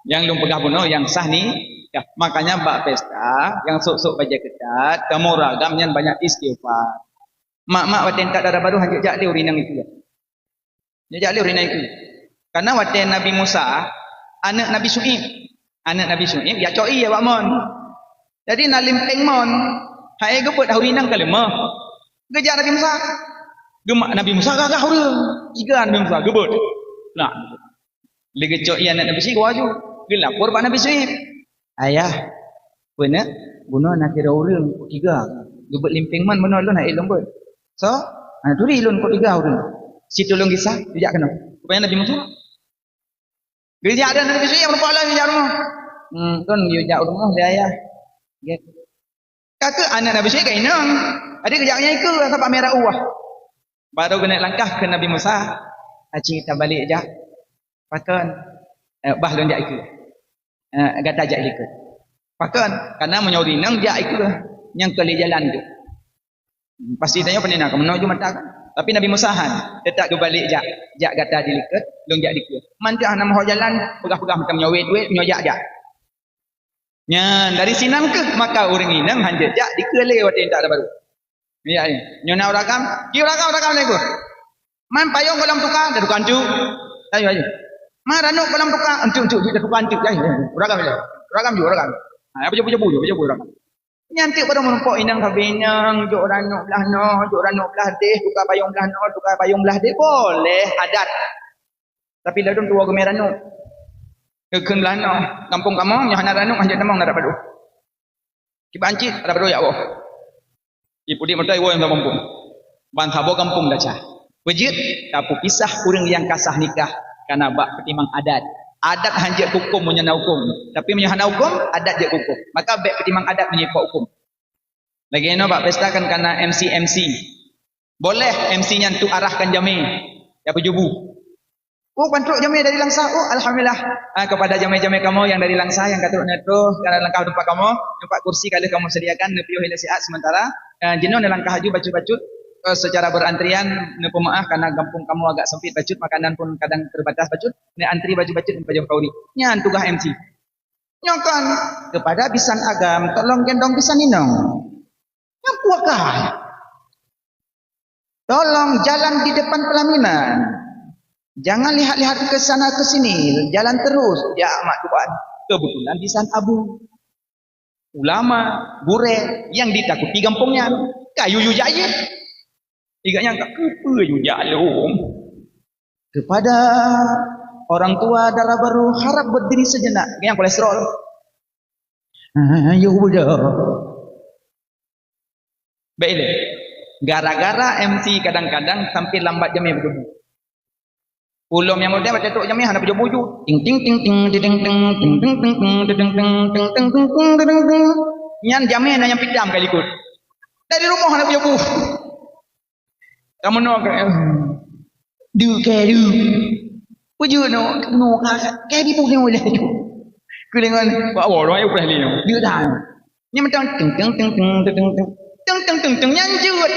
Nyang lôn peugah bunoe nyang sah nikah. Makanya bak pesta, nyang sôk-sôk bajèe keutat, kamoe ureueng agam nyan banyak istighfar. Mak-mak watèe that dara barô hanjeuet jak lé ureueng inong ikeu. Hanjeuet jak lé ureueng inong ikeu. Karena watèe Nabi Musa, aneuk Nabi Syu'aib. Aneuk Nabi Syu'aib, jak cok ié bak mon. Jadi na limpéng mon. Hai geubeuet ureueng inong ka leumoh. Geujak Nabi Musa. Geuma-, Nabi Musa gagah ureueng. Iga Nabi Musa geubeuet. Nah. Lé geucok ié aneuk Nabi Syu'aib, geuaju. Geulapor bak Nabi Syu'aib. Ayah, peue na bunoe na sidroe ureueng peuet tiga. Geubeuet limpéng mon bunoe lôn hana lôn beuet. So, hana turi lôn peuet tiga ureueng. Situlông gisa, geujak keunoe. Rupanya Nabi Musa. Geujak dan Nabi Syu'aib meureumpok lom geujak rumoh. Hmm, lôn geujak rumoh lé ayah. Gét. Ka keuh aneuk Nabi Syu'aib ka inong. Jadi geujak nyan ikeu sabab mera uwah. Baru geuneuk langkah keu Nabi Musa. Aci tabalek jak. Pakon? Eh, bah lôn jak ikeu. Eh, gata jak ikeu. Pakon? Karena meunyoe ureueng inong jak ikeu, nyang keu lé jalan tu. Pasti tanyoe peuninang, meunoe ju mata kan. Tapi Nabi Musa han, teutap geubalek jak, jak gata dilikot, lôn jak dikeue. Mantong hana meuhôi jalan, peugah-peugah macam nyoe wet-wet, nyoe jak-jak. Nyan, dari sinan keuh maka ureueng inong hanjeuet jak dikeue lé watèe intat dara barô. Ya, ya. Nyoe na ureueng agam, ki ureueng agam, ureueng agam lé keuh. Man payông gohlom tuka, dah tuka anteuk. Ayo, ayo. Man ranub gohlom tuka, anteuk, anteuk, dah tuka anteuk. Ayo, ayo. Ureueng agam lé. Ureueng agam ju, ureueng agam. Ha, apa jabu-jabu ju, apa jabu ureueng agam. Nyan teuk barô meurumpok inong sabe inong, jok ranub blah noe, jok ranub blah deh, tuka payông blah noe, tuka payông blah deh, boleh adat. Tapi ladôm tuwoe geumè ranub. Geukheun blah noe, gampông kamoe, nyoe hana ranub, hanjeuet tamong na dara barô. Kiban cit, dara barô jak woe. Ipeudiek meutai woe nyang gampông. Ban saboh gampông desya. Peujeuet, tapeupisah ureueng nyang ka sah nikah, karena bak peutimang adat. Adat hanjeuet hukôm meunyoe na hukôm. Tapi meunyoe hana hukôm, adat jeuet hukôm. Maka bèk peutimang adat meunyoe ipok hukôm. Lagèe nyoe bak pesta kan kana M C-M C. Boleh M C nyan tu arahkan jamé. Ya, peujubu. Oh, ban trok jamé dari Langsa. Oh, alhamdulillah. Ah, kepada jamé-jamé kamoe nyang dari Langsa nyang ka trok neutroh, ka langkah teumpat kamoe, teumpat kursi ka lheueh kamoe sediakan, neupiôh ilèe siat sementara. Ah, jinoe neulangkah aju bacut-bacut, eh, secara berantrian, neupeumaáh karena gampông kamoe agak sempit bacut, makanan pun kadang terbatas bacut, neuantri bacut-bacut neupajoh kawri. Nyan tugaih M C. Nyoe kan, kepada bisan agam, tolong gendong bisan inong. Nyan puaka. Tolong jalan di depan pelaminan. Jangan lihat-lihat ke sana ke sini, jalan terus. Ya mak tuan, kebetulan bisan abu. Ulama, gurèe, nyang ditakuti gampông nyan. Ka yue-yue jak jih. Iga nyan ka keupeue yue jak lom. Kepada orang tua dara barô harap berdiri sejenak. Nyang kolesterol. Ah, yue beudôh. Bèk ilèe. Gara-gara M C kadang-kadang sampai lambat jamé peujubu. Ulôn nyang muda watèe trok jamé hana peujubu ju. Ting, ting, ting, ting, ting, ting, ting, ting, ting, ting, ting, ting, ting, ting, ting, ting, ting, ting, ting. Nyan jamé na nyang pitam ka likot. Dari rumoh hana peujubu. Ka meunoe ka, eh, du ke du. Peujeuet nyoe, nyoe ka, ka dibunoe lé. Keulingon, bak awak orang yang pernah lihat. Dia dah. Ni macam teng, teng, teng, teng, teng, teng. Teng, teng, teng, teng, nyan jeuet.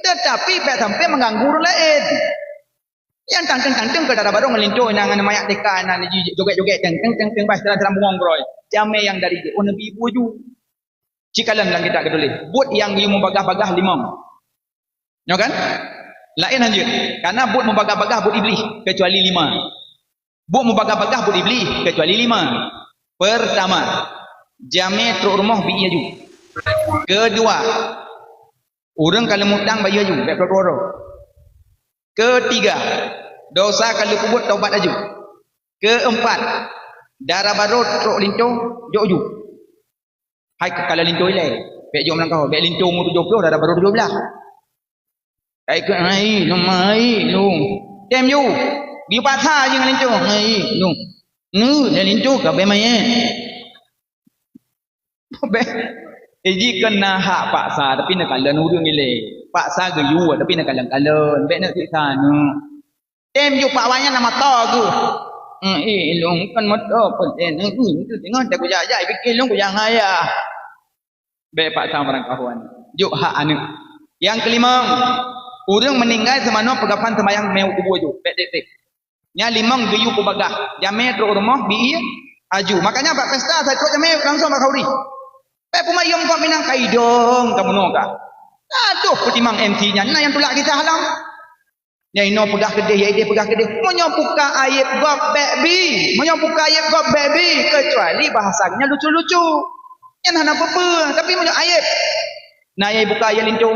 Tetapi bèk sampai mengganggu orang lain. Yang tang, teng, tang, teng, ke dara barô ngelinto, nang, nang mayak T K, nang, ji, joget-joget, teng, teng, teng, teng, bah, dalam, dalam bungong beroi. Jamé yang dari jih, oh, Nabi ibu ju. Cikalon lam kitab geutuléh. Buet nyang geuyue meubagah-bagah limong. Nyoe kan? Laén hanjeuet. Karena buet meubagah-bagah buet Iblih, kecuali lima. Buet meubagah-bagah buet Iblih, kecuali lima. Pertama, jamé trok rumoh bi ié ju. Kedua, ureueng ka lheueh mutang bayeue ju, bèk trok-trok. Ketiga, dosa ka lheueh peubuet, tobat aju. Keempat, dara barô trok linto, jok ju. Hai, ka-, kalau linto ilèe, bèk jok meulangkah, bèk linto umur tujoh ploh, dara barô tujoh blah. Hai, keu, hai, lôn, hai, lôn. Tem ju. Geupaksa ju ngon linto, hai, lôn. Nu, dan linto ka bèk manyét. Bèk. Eh, jikheun na hak paksa, tapi neukalon ureueng ilèe. Paksa geuyue, tapi neukalon-kalon. Bèk neusiksa aneuk. Tem ju pak awaknyan na mata geuh. Eh, ilong kan moto pun, eh, nang, hmm, tu tengok tak kujak-jak, pikir ilong kujak ngaya. Bèk paksa barang kawan. Jok hak aneuk. Nyang keulimong, ureueng meuninggai seumanoe peugafan seumayang mé u kubu aju. Bèk tek-tek. Nyan limong geuyue peubagah. Jamé trok rumoh, bi ié aju. Makanya bak pesta, sai trok jamé langsung bak khauri. Bèk peumayong kok minang kaidong kamoe ka. Aduh, peutimang M C nyan, na nyang tulak kisah lom. Nyang inoe peugah keudeh, nyang ideh peugah keudeh. Meunyoe buka aib gob bèk bi. Meunyoe buka aib gob bèk bi, keucuali bahasa nyan lucu-lucu. Nyan hana peue-peue, tapi meunyoe aib. Na nyang buka aib linto.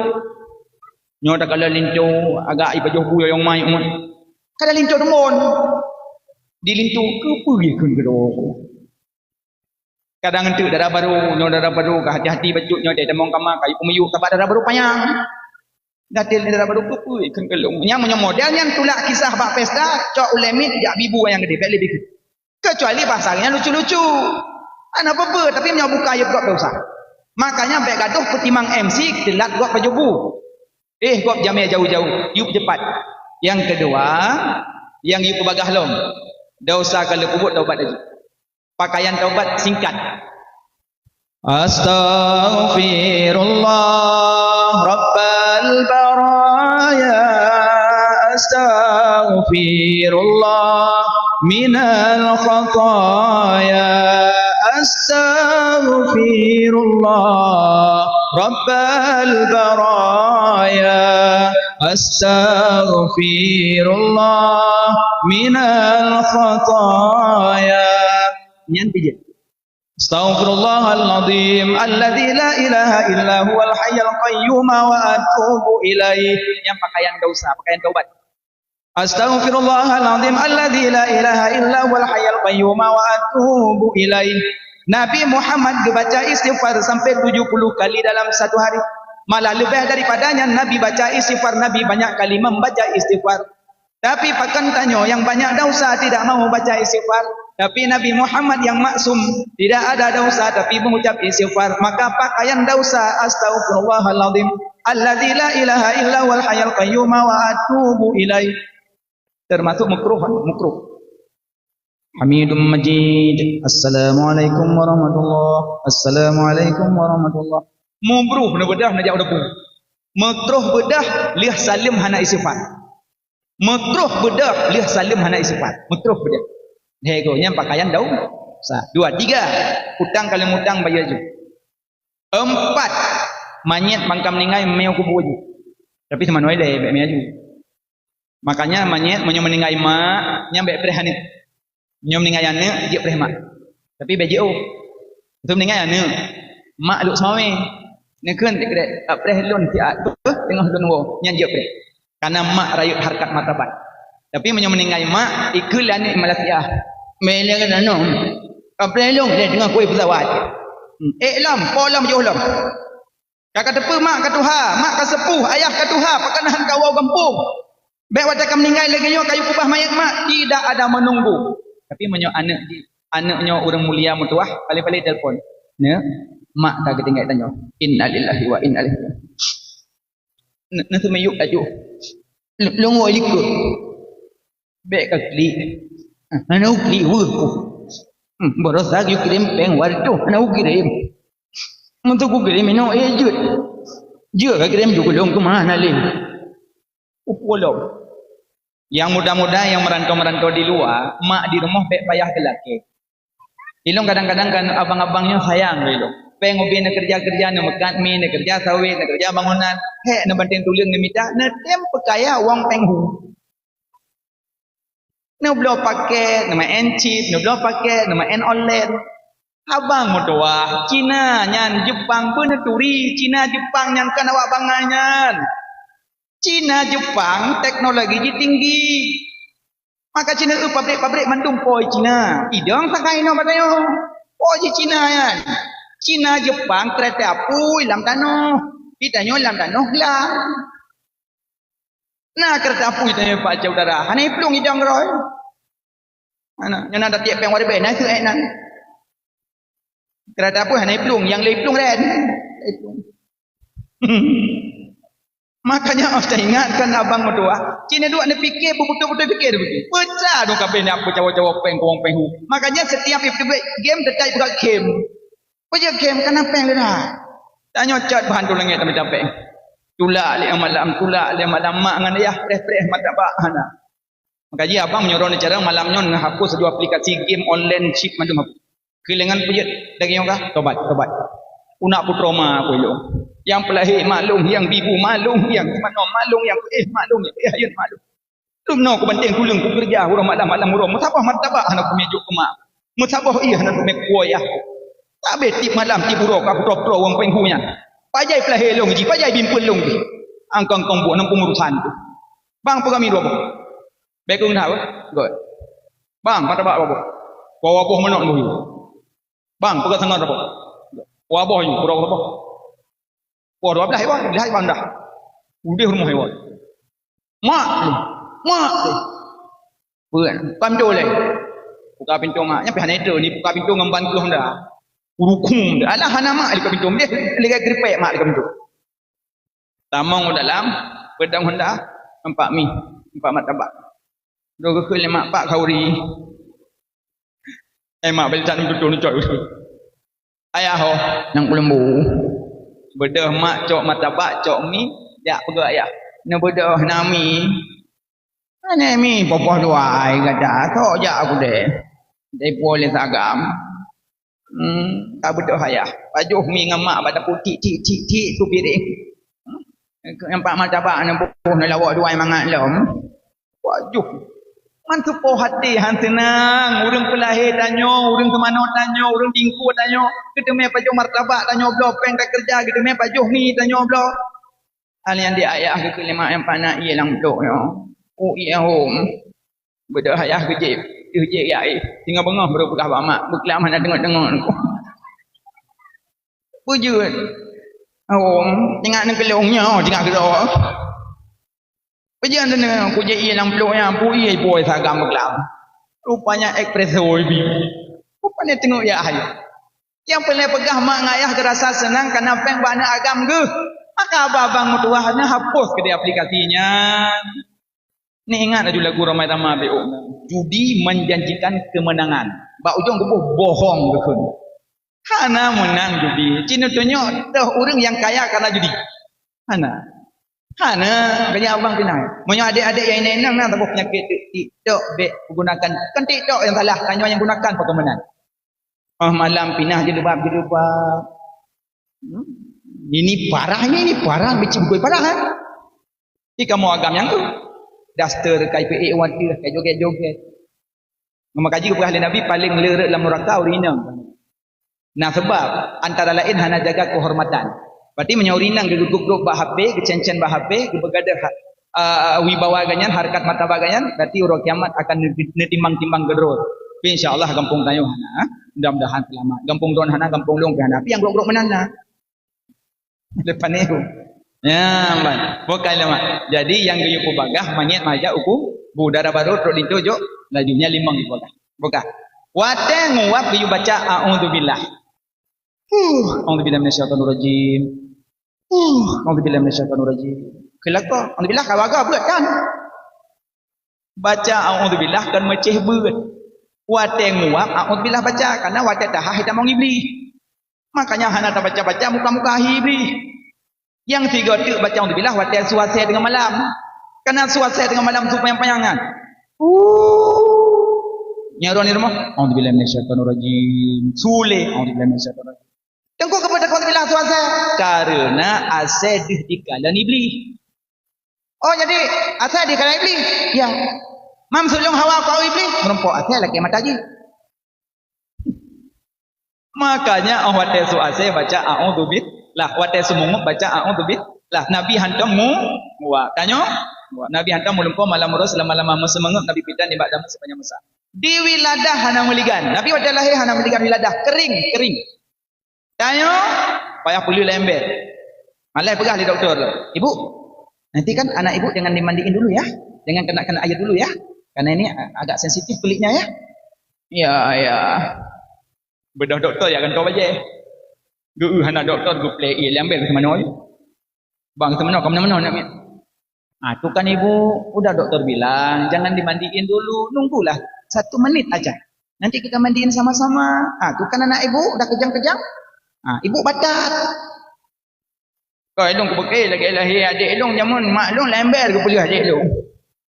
Nyoe takalon linto, agak ipajoh bu yong mai umat. Kada linto deungon. Di linto keupeue kheun keudroe. Kadang enteuk dara barô, nyoe dara barô ka hati-hati bacut nyoe, tamong kama kayu peumiyueb, sabab dara barô panyang. Gatel dara barô keupeue kheun keu lôn. Nyang meunyoe model nyan tulak kisah bak pesta, cok ulèe miet jak bi bu nyang geudeh, bèk leubeh kheun. Keucuali bahasa nyan lucu-lucu. Hana peue-peue, tapi meunyoe buka aib gob dosa. Makanya bèk gadoh peutimang M C teulat gob pajoh bu. Eh, gob jamé jauh-jauh, yub cepat. Nyang keudua, nyang yub peubagah lom. Dosa ka lheueh peubuet taubat laju. Pakaian taubat singkat. Astaghfirullah rabbal baraya. Astaghfirullah minal khataya. Astaghfirullah rabbal baraya. Astaghfirullah minal khataya. Nyan pijeuet. Astaghfirullahal azim alladzi la ilaha illa huwal hayyul qayyum wa atubu ilaih. Nyan pakaian dosa, pakaian taubat. Astaghfirullahal azim alladzi la ilaha illa huwal hayyul qayyum wa atubu ilaih. Nabi Muhammad geubaca istighfar sampai tujuh puluh kali dalam satu hari. Malah leubeh daripada nyan Nabi baca istighfar, Nabi banyak kali membaca istighfar. Tapi pakon tanyoe nyang banyak dosa tidak mau baca istighfar? Tapi Nabi Muhammad yang maksum tidak ada dosa tapi mengucap istighfar. Maka pakaian dosa, astaghfirullahalazim alladzi la ilaha illa huwal hayyul qayyum wa atubu ilaih. Termasuk makruh, makruh. Hamidum Majid. Assalamualaikum warahmatullah. Assalamualaikum warahmatullah. Mubruh na bedah na jak udah pu. Makruh bedah lheueh saleuem hana istighfar. Makruh bedah lheueh saleuem hana istighfar. Makruh bedah. Hego nyan pakaian dosa. Dua, tiga. Utang kalau utang bayar ju. Empat. Manyét bangka meuninggai mé u kubu ju. Tapi seumanoe ilèe bèk mé ju. Makanya manyét meunyoe meuninggai mak, nyan bèk preh aneuk. Meunyoe meuninggai aneuk, jeuet preh mak. Tapi bèk jiôh. Meunyoe meuninggai aneuk, mak lhok seumawé. Neukheun sikrek, "Ka preh lôn siat beuh teungoh lôn woe," nyan jeuet preh. Karena mak rayeuk harkat martabat. Tapi meunyoe meuninggai mak, ikheun lé aneuk Malaysia. Mé lé keunoe, "Ka preh lôn lé teungoh kueh pesawat." Hmm, ék lom, po lom, jiôh lom. Ka, ka teupeu mak ka tuha, mak ka seupôh, ayah ka tuha, pakon hana kawoe gampông. Bèk watèe ka meuninggai lagèe nyoe ka yue keubah manyét mak, tidak ada menunggu. Tapi meunyoe aneuk jih, aneuk nyoe ureueng mulia meutuwah, paléng-paléng telepon. Neuk, mak ka geutinggai tanyoe. Innalillahi wa inna ilaihi raji'un. Neuk, neuk seumiyueb laju. Lôn woe likot. Bèk ka klik. Hana klik weueh. Hmm, barosa geukirém péng wadoh, hana kukirém. Meunteuk kukirém inoe, eh, jeuet. Jeuet ka kirém ju keu lôn keumaha na lé. Upulom. Nyang muda-muda nyang meurantau-meurantau di luwa, mak di rumoh bèk payah geulakèe. Ilôn kadang-kadang kan abang-abang nyoe sayang lé ilôn. Péng ubé neukeureuja-keureuja, neumeukat mi, neukeureuja sawét, neukeureuja bangunan, hék neubanting tuleueng neumita, neutém peukaya wong péng hu. Neubloe pakét, neumaén chip, neubloe pakét, neumaén online. Abang meutuwah, Cina nyan Jepang beuneuturi, Cina Jepang nyan kan awak bangai nyan. Cina Jepang teknologi jih tinggi. Maka Cina eu pabrik-pabrik mandum po Cina. Idong sakai inoe bak tanyoe. Po jih Cina nyan. Cina Jepang keureta apui lam tanoh. Di tanyoe lam tanoh glang. Na keureta apui tanyoe Pak Syedara. Hana iplueng idong roe. Hana, nyoe na datiek péng waréh bèe, na seuék nan. Keureta apui hana iplueng, nyang lé iplueng ren. Iplueng. Makanya, oh, saya ingatkan abang mertua. Cina dua ni fikir, betul-betul fikir begitu. Pecah dong kabeh ni apa cawa-cawa peng, kuang peng hu. Makanya, setiap ikut game, tetap ikut game. Peue game, kan peng dah. Tanyoe cat bahan tu langit tapi capek. Tulak lé malam, tulak lé malam, mak ngan ayah preh-preh mata bak hana. Maka ji abang meunyoe cara malam nyoe neuhapus dua aplikasi game online chip mandum hapus. Keulengan peujeuet daging nyoe kah? Tobat, tobat. Unak putroe ma aku ilong. Yang peulahé maklum, yang bibu maklum, yang manoe maklum, yang eh maklum, yang eh ayeuet maklum. Lom noe kubandeng tuleueng kukeureuja uroe malam-malam uroe meusaboh martabak hana kumé jok keu mak. Meusaboh ié hana kumé kuwoe yah. Tabé tiep malam tiep uroe ka putroe-putroe wong péng hu nyan. Pajai peulahé lôn jih, pajai bimpeuen lôn jih. Angkong-angkong buet nam peungurusan tu. Bang peugah mi dua boh. Bèk keu ngena beuh. Göt. Bang, martabak dua boh. Dua boh manok boh. Bang, peugah sangat dua boh. Dua boh ju, dua boh. Wah, dua belas, wah, dua belas, wah, dah. Udeh rumoh, wah. Mak, mak. Bukan, bukan pintu leh. Buka pintu mak. Nyampe hana itu ni buka pintu ngon ban keuh dah. Urukum dah. Alah hana mak di pintu. Dia lagi gripek mak di pintu. Tamong dalam, pedang honda, empat mi, empat martabak. Dua kekeu lima, empat khauri. Eh, mak beli tak nututuh nucok. Ayah ho, nang kulembu. Beudôh mak cok martabak, cok mi, jak peugah ayah. Neubeudôh na mi. Aneuk mi popoh dua ai gata, sok jak aku deh. Dai po lé sagam. Hmm, ka beudôh ayah. Pajoh mi ngon mak bak dapur tik tik tik tik su piring. Hmm, nampak martabak aneuk boh na lawok dua ai mangat lom. Wajoh. Man teupoh até han seunang, ureueng peulahé tanyoe, ureueng seumanoe tanyoe, ureueng tingkue tanyoe, geuteumé pajoh martabak tanyoe bloe, péng takeureuja geuteumé pajoh mi tanyoe bloe. Alèh di ayah geukheun lé mak nyang pana ié lam plôk nyoe. Oh, ié hom. Beudôh ayah geujép, geujép ya eh. Singoh beungoh baru peugah bak mak, beuklam hana deungoe-deungoe. Peue jeuet? Hom, tengah neukeulong nyoe, tengah keudroe. Peue jeuet neudeungoe kujép ié lam plôk nyan, peue ié boh sagam beuklam. Rupanya espresso ibi. Rupanya teungoh ya hai. Nyang peureulèe peugah mak ngon ayah geurasa seunang kana péng bak aneuk agam geuh. Maka abang-abang meutuwah nyan hapus keudéh aplikasi nyan. Ni ingat laju lagu Rhoma Irama B O. Judi menjanjikan kemenangan. Bak ujong geuboh bohong geukheun. Hana meunang judi. Cit neutunyok toh ureueng nyang kaya kana judi. Hana. Hana, banyak abang kena. Meunyoe adek-adek nyang inong-inong na saboh peunyakét tu, TikTok bèk gunakan. Bukan TikTok nyang salah, tanyoe nyang gunakan pakon meunan. Oh, malam pinah jilbab-jilbab. Hmm? Ini parah ni, ini parah, beci beutôi parah kan? Di kamoe agam nyang tu. Daster kai peuék watèe, kai joget-joget. Maka jih geupeugah lé Nabi paléng le rhot lam nuraka ureueng inong. Nah, sebab antara laén hana jaga keuhormatan. Berarti meunyoe ureueng inong geugup-gup bak H P, geucen-cen bak H P, geubeugadoh ha-, ah, wibawa geuh nyan, harkat martabat geuh nyan, berarti uroe kiamat akan neuti-, neutimbang-timbang geudroe. Tapi insya Allah gampông tanyoe hana, ha? Mudah-mudahan seulamat. Gampông droen hana, gampông lôn pih hana. Tapi nyang grok-grok meunan na. Lepas ni. Ya, man. Bukan lemak. Jadi nyang geuyue peubagah manyét majak uku bu dara barô trok linto jok laju nya limong ibu bagah. Bukan. Watèe nguap geuyue baca a'udzubillah. Huh, a'udzubillahi minasyaitonirrajim. Huh, a'udzubillahi minasyaitonirrajim. Keulakon, a'udzubillah ka bagoe beuet kan? Baca a'udzubillah kan meucéh beuet. Watèe nguap a'udzubillah baca, karena watèe taha hitamong Iblih. Makanya hana tabaca-baca muka-muka ahi Iblih. Nyang sigoe teuk baca a'udzubillah watèe su asèe teungoh malam. Karena su asèe teungoh malam su panyang-panyang nyan. Uh. Nyan uroe ni rumoh, a'udzubillahi minasyaitonirrajim. Su lé, a'udzubillahi minasyaitonirrajim. Teungku keupeue takot bilang su asèe? Karena asèe deuh dikalon Iblih. Oh, jadi asèe dikalon Iblih? Ya. Mam sulông hawa keu Iblih? Meurumpok asèe lakèe mata jih. Makanya, oh, watèe su asèe baca a'udzubillah, watèe su meunguap baca a'udzubillah. Nabi hantom mu-, nguap. Tanyoe? Nguap. Nabi hantom meulumpoe malam uroe seulama-lama meuseumangöt Nabi pitan nibak dalam sepanjang masa. Di wiladah hana meuligan. Nabi watèe lahé hana meuligan wiladah. Kering, kering. Tanyoe, payah peuleueh lé ember. Malah peugah lé doktor tu, "Ibu, nanti kan anak ibu jangan dimandiin dulu ya. Jangan kena-kena air dulu ya. Karena ini a-, agak sensitif kulitnya ya." Ya, ya. Beudôh doktor ya kan kau bajèe. Geu hana doktor geuplé ié lé ember keu manoe. Bang, keumeunyoe, keumeunyoe, keumeunyoe, nak miet. Ah, tu kan ibu, udah doktor bilang, jangan dimandiin dulu, nunggulah satu menit aja. Nanti kita mandiin sama-sama. Ah, tu kan anak ibu udah kejang-kejang. Ah, ibu batat. Kau ilong kubekeh lagi lahir adik ilong jamun mak ilong lember keu peuleuh adik ilong.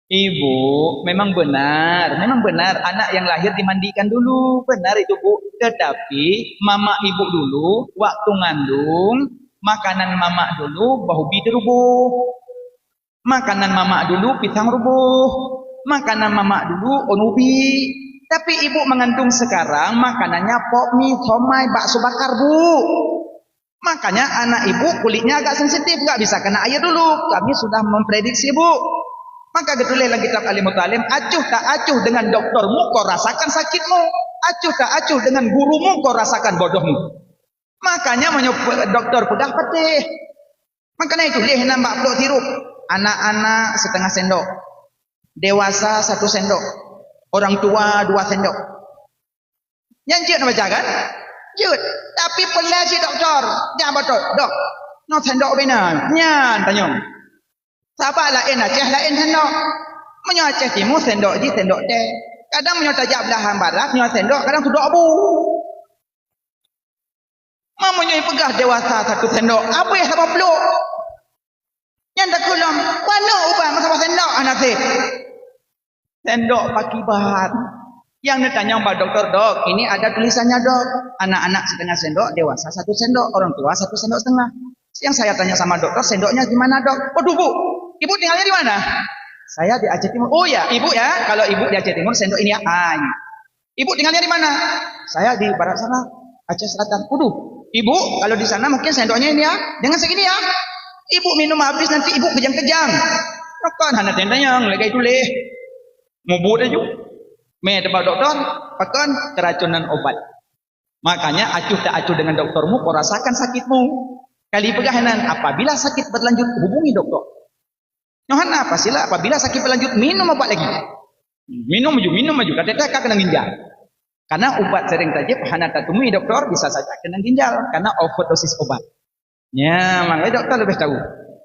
Ibu, memang benar, memang benar anak yang lahir dimandikan dulu. Benar itu, Bu. Tetapi mamak ibu dulu waktu ngandung, makanan mamak dulu bak ubi diruboh. Makanan mamak dulu pisang ruboh. Makanan mamak dulu ôn ubi. Tapi ibu mengandung sekarang makanannya pok mi, somai, bakso bakar, Bu. Makanya anak ibu kulitnya agak sensitif, nggak bisa kena air dulu. Kami sudah memprediksi, Bu. Maka geutuléh lam kitab Alim Mutalim, "Acuh tak acuh dengan doktormu, kau rasakan sakitmu. Acuh tak acuh dengan gurumu, kau rasakan bodohmu." Makanya meunyoe pe-, doktor peugah patéh. Makanya itu leh nan bak plôk sirup. Anak-anak setengah sendok. Dewasa satu sendok. Orang tua dua sendok. Nyan jeuet neubaca kan? Jeuet. Tapi peuleueh cit doktor. Nyang beutôi, "Dok, nyoe sendok bina." Nyan tanyong. Sabab laén Aceh laén sendok. Meunyoe Aceh Timu sendok jih sendok teh. Kadang meunyoe tajak belahan barat, nyoe sendok kadang tudok bu. Ma meunyoe peugah dewasa satu sendok, abéh saboh plôk. Nyan takheun lom, "Pane ubat meusaboh sendok hana sép?" Sendok pakiban. Nyang neutanyong bak doktor, "Dok, ini ada tulisannya, Dok. Anak-anak setengah sendok, dewasa satu sendok, orang tua satu sendok setengah." Yang saya tanya sama doktor, "Sendoknya di mana, Dok?" "Waduh, Bu, Ibu tinggalnya di mana?" "Saya di Aceh Timur." "Oh ya, Ibu ya, kalau Ibu di Aceh Timur, sendok ini ya." Ah, ini. "Ibu tinggalnya di mana?" "Saya di barat sana, Aceh Selatan." "Waduh, Ibu kalau di sana mungkin sendoknya ini ya, jangan segini ya. Ibu minum habis nanti Ibu kejang-kejang." Pakon hana tanyong lagèe tuléh. Mubuet aju. Mé teuba doktor, pakon keracunan obat. Makanya acuh tak acuh dengan doktormu, kau rasakan sakitmu. Kali peugah nan, apabila sakit berlanjut, hubungi doktor. Nyoe hana apa sila, apabila sakit berlanjut, minum obat lagi. Minum aju, minum aju. Kata-kata ka keunong ginjal. Karena ubat sering tajép hana tateumui doktor, bisa saja keunong ginjal karena overdosis obat. Ya, makanya doktor lebih tahu.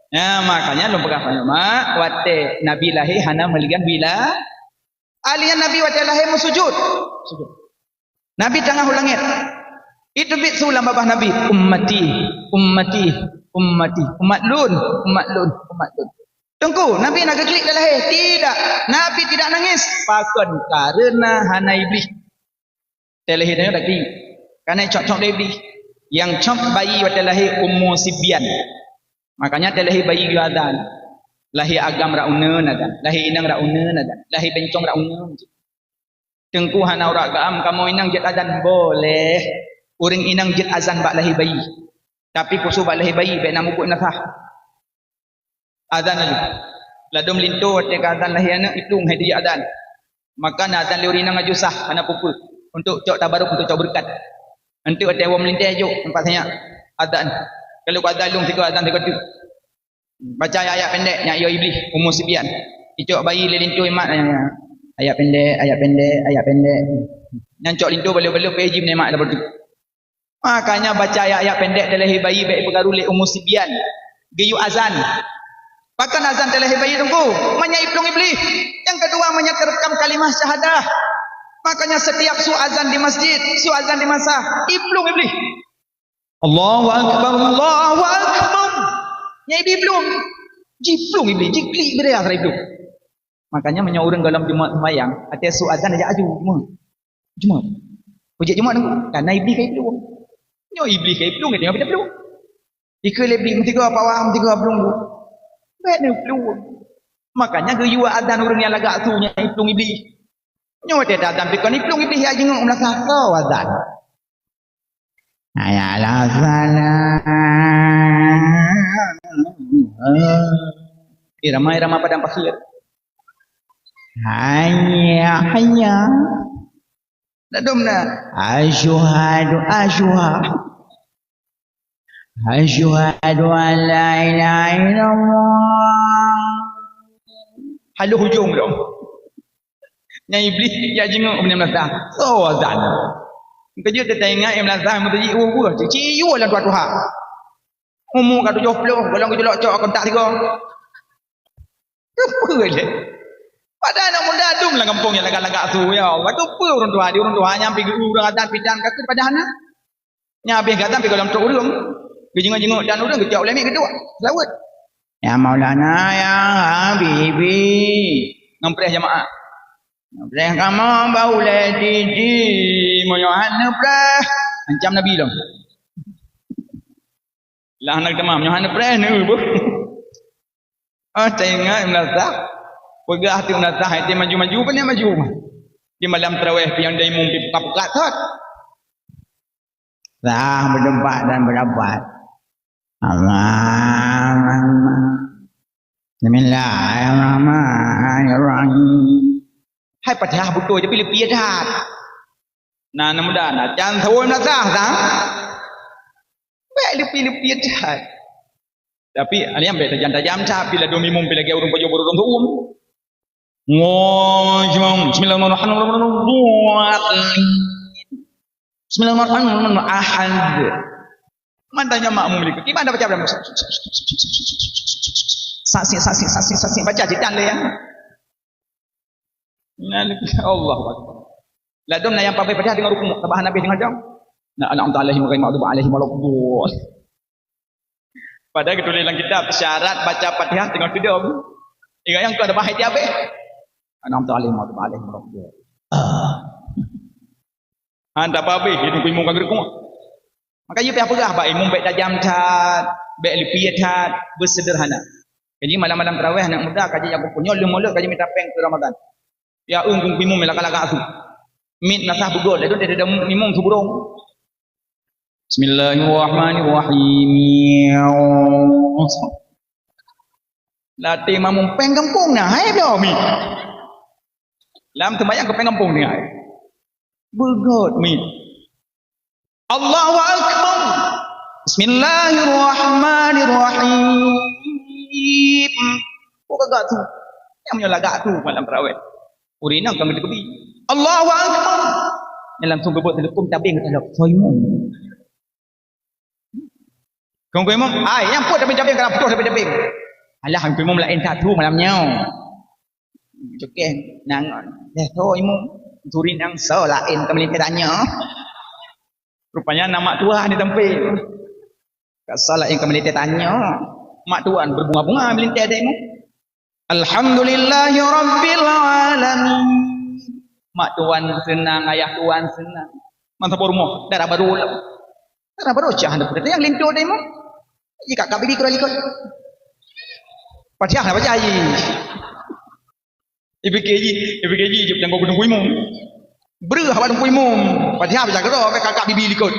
Ya, makanya lôn peugah banyak mak, watèe Nabi lahé hana meuligan bila, alian Nabi watèe lahé meusujud. Sujud. Nabi tangah u langèt. Itu bit su lam babah Nabi, "Ummati, ummati, ummati, umat lôn, umat lôn, umat lôn." Teungku, Nabi na geuklik dah lahé? Tidak. Nabi tidak nangis. Pakon? Karena hana Iblih. Teuh lahé nyoe tadi. Karena cok-cok lé Iblih. Nyang cok bayi watèe lahé Ummu Sibyan. Makanya teuh lahé bayi geuyue azan. Lahé agam rak uneuen azan. Lahé inong rak uneuen azan. Lahé bencong rak uneuen. Teungku hana urat gam, kamoe inong jeuet azan. Boleh. Ureueng inong jeuet azan bak lahé bayi. Tapi khusos bak lahé bayi, bèk na mubuet nasah. Azan laju. Ladôm linto watèe ka azan lahé aneuk, iplueng hai dijak azan. Maka na azan lé ureueng inong laju sah, hana peue-peue. Untuk cok tabaruk, untuk cok beureukat. Enteuk watèe woe meulintèe jok, teumpat sanyak azan. Kalau ka azan lôn sigoe, azan sigoe teuk. Baca ayat-ayat pendek, nyan yo Iblih, Ummu Sibyan. Icok bayi lé linto imat, ayat pendek, ayat pendek, ayat pendek. Nyan cok linto balô-balô pih jih meunyo imat dah beutôi. Makanya baca ayat-ayat pendek teuh lahé bayi bèk ipeukaru lé Ummu Sibyan. Geuyue azan. Pakon azan teuh lahé bayi teungku? Meunyo iplueng Iblih. Nyang keudua, meunyo teurekam kalimah syahadah. Makanya setiap su azan di masjid, su azan di madrasah, iplueng Iblih. Allahu Akbar, Allahu Akbar. Nyang Iblih plueng. Jiplueng Iblih, jiklik bidaya asai iplueng. Makanya meunyo ureueng gohlom Jumat sembahyang, watèe su azan jak aju Jumat. Jumat. Peue jeuet Jumat teungku? Karena Iblih ka iplueng. Nyoe Iblih ka iplueng, ka tinggai pih plueng. Ikheun lé Iblih, "Meusigoe apa wah, meusigoe plueng." Bèk neuplueng. Makanya geuyue azan ureueng nyang lagak su nyan iplueng Iblih. Nyoe watèe taazan pih kon iplueng Iblih, ya jingok meunasah, soe azan. Hayya 'alas shalah. Irama-irama padang pasir. Hayya, hayya. Dak dom dah. Asyhadu, asyhadu. Asyhadu an la ilaha illallah. Haloh ujong dong. Nyan Iblih jak jingok meunasah. Soe azan. Keujeuet teuingat meunasah meuteujih, "Oh, buah, cik, cik, yue lam tuha-tuha." Umu ka tujoh ploh, golom geuculok cok kontak tiga. Keupeue lé? Padahai aneuk muda dum lam gampông nyang lagak-lagak su, ya Allah. Keupeue ureueng tuha, di ureueng tuha nyang pi geu ureueng adan pidan ka keuh padah na. Nyan habéh gata pi gohlom trok ureueng. Geujingok-jingok dan ureueng geucok lé miet geuduek. Seulaweuet. Ya Maulana, ya Habibi. Ngon preh jamaah. Ngon preh kamoe bak ulèe T T. Meunyoe hana preh, ancam Nabi lom. Lah hana teuma, meunyoe hana preh, neu beuh. Oh, teuingat meunasah. Peugah teuk meunasah, eh, maju-maju, pane maju. Di malam tarawih, piang dai mung pi pukat-pukat thot. Sah berdebat dan berdebat. Allahumma. Bismillahirrahmanirrahim. Hai Fatihah beutôi, tapi leupie that. Nah, aneuk muda, nah, can sawoe meunasah, sang. Bèk leupie-leupie that. Tapi, nyan bèk tajam-tajam that, pih ladôm imum pih lagèe ureueng pajoh barô lom seu'uem. Allahu Akbar. Bismillahirrahmanirrahim. Bismillahirrahmanirrahim. Ahad. Man tanyoe makmum likot. Kiban dah baca dalam. Saksi, saksi, saksi, saksi. Baca cit dan lé, ya. Allahu Akbar. Ladôm na nyang pabeh Fatihah teungoh rukuk, tabah Nabi teungoh dong. Na an'amta 'alaihim ghairil maghdubi 'alaihim waladdallin. Padahai geutuléh lam kitab, syarat baca Fatihah teungoh teudong. Ingat nyang ka tabah ayat habéh. An'amta 'alaihim ghairil maghdubi 'alaihim waladdallin. Ah. Han tabah habéh, di teungku imum ka geurukuk. Maka jih payah peugah bak imum bèk tajam that, bèk leupie that, beuseudeurhana. Jadi malam-malam tarawih aneuk muda ka jijak kumpul. Nyoe lheueh mulod ka jimita péng keu Ramadan. Ya, eung kung imum lagak-lagak su. Miet meunasah beugöt, ladôm teudeudong imum su burông. Bismillahirrahmanirrahim. Latih makmum péng gampông na, hai bloe miet. Lam seumayang keu péng gampông tinggai. Beugöt miet. Allahu Akbar. Bismillahirrahmanirrahim. Peue ka gak su? Nyang meunyoe lagak su malam tarawih. Ureueng inong ka meuteukeubi. Allahu Akbar. Nyan langsung geubeuet teuleukum tabeng keu taloe. Soe imum? Kong imum, ai, nyang peuet tabeng-tabeng ka putôh tabeng-tabeng. Alah, kong imum laén that su malam nyoe. Cukeh nang, eh, soe imum? Turi nang soe laén ka meulintèe tanyoe. Rupanya na mak tuan di teumpat. Ka soe laén ka meulintèe tanyoe. Mak tuan beubunga-bunga meulintèe dek imum. Alhamdulillahirabbil alamin. Mak tuan seunang, ayah tuan seunang. Mantap rumoh, dara barô lom. Dara barô cah hana peugah nyang linto deh, Mak. Ji kakak bibi kurang likot. Fatihah lah baca ji. Ipike ji, ipike ji, jeuet tanggong teungku imum. Breuh haba teungku imum. Fatihah baca keudroe, kakak bibi likot.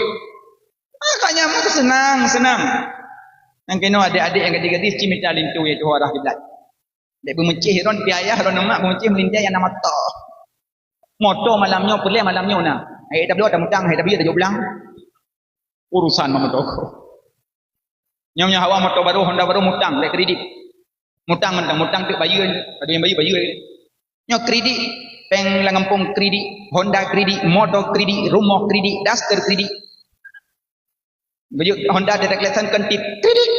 Makanya meuseunang, seunang. Nyang keunoe adék-adék nyang gadis-gadis cit mita linto ya tuha arah kiblat. Dek beumeucéh ron pi ayah ron mak beumeucéh meulintèe nyang na moto. Moto malam nyoe peureulèe malam nyoe na. Hai tabloe tamutang, hai tabiet tajok blang. Urusan mak moto. Nyoe nyoe hawa moto barô, Honda barô mutang lé kredit. Mutang mantong, mutang teuk bayeue, adak nyang bayeue, bayeue. Nyoe kredit, péng lam gampông kredit, Honda kredit, moto kredit, rumoh kredit, daster kredit. Beujeuet Honda teutek lesan keuntip. Kredit.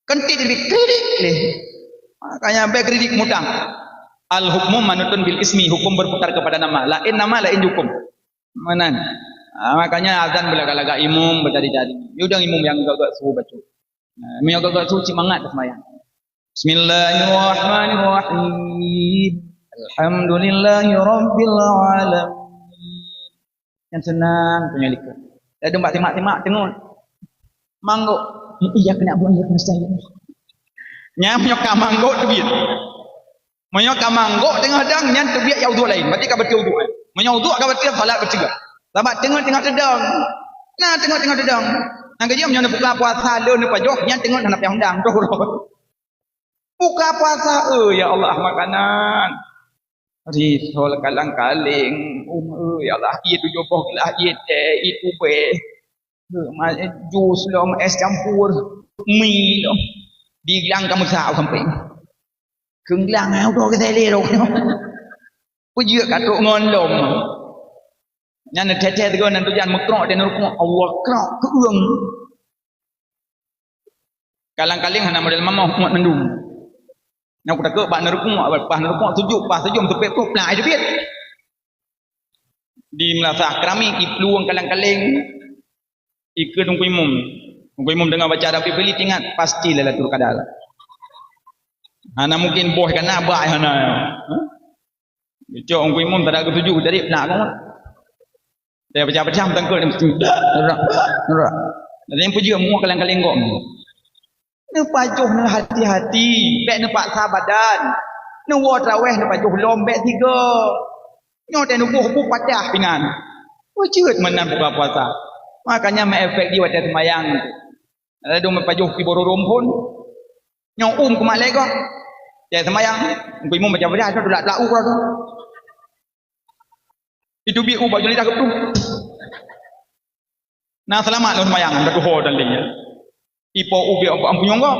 Keuntip jadi kredit lé. Makanya bèk kredit mutang. Al hukmu manutun bil ismi, hukum berputar kepada nama. Laén nama, laén hukum. Meunan. Ah, makanya azan beulagak-lagak, imum beutadi-tadi. Yudang imum nyang gagak su bacut. Nah, meunyoe gagak su cit mangat teuseumbahyang. Bismillahirrahmanirrahim. Alhamdulillahirabbil alamin. Nyang seunang punya likot. Ladôm bak timak-timak teungon. Manggok. Iya kena buat iya kena saya. Nyang meunyoe ka manggok teubiet. Meunyoe ka manggok teungoh dong nyan teubiet ya uduk laén. Berarti ka beutôi uduk. Meunyoe uduk ka beutôi salat beutôi. Sabab teungon teungoh teudong. Nah, teungon teungoh teudong. Nyang keujeuet meunyoe neubuka puasa lôn neupajoh nyan teungon hana payah undang. Buka puasa, eh, ya Allah, makanan. Risol kalang-kaling, um, eh, ya Allah, ié tujoh boh glah, ié teh, ié tubeh. Eh, ma-, eh, jus lom, es campur, mi lom. Di glang ka meusa sampai. Keu glang, eh, udah ke sele lom. Peujeuet ka trok ngon lom. Nyan teh-teh tegon nan tujan meukrok dan rukuk. Allah krok keu ureueng. Kalang-kaling hana model mamoh, muat mandum. Nyang kutakot bak neurukuk, bak neurukuk sujud, bak sujud teupiet-piet, plah ai teupiet. Di meulasah keramik, iplueng kalang-kaling, ikheun Teungku Imum. Teungku Imum deungon baca Rabbi fili, ingat, pasti Lailatul Qadar. Hana mungkin boh kana bak hana. Huh? Cok Teungku Imum tada ketuju dari nak kong. Dia pecah-pecah tangkul dia mesti. Nerak, nerak. Dan yang puji mua kalang-kaling kong. Neupajoh neuhati-hati, bèk neupaksa badan. Neuwoe traweh neupajoh lom bèk tiga. Nyoe teuh neuboh bu patah pingan. Wajeuet meunan buka puasa. Makanya meuefek di watèe seumayang. Ladôm pajoh kiboh rôm phôn. Nyoe um kumat lé gob. Watèe seumayang, Teungku Imum baca Fatihah, tulak-tulak u keudroe. Itu bi u bak lidah geupeue. Na seulamat lôn seumayang, ka tuho dan lé. Ipo u bi ampunyong gob.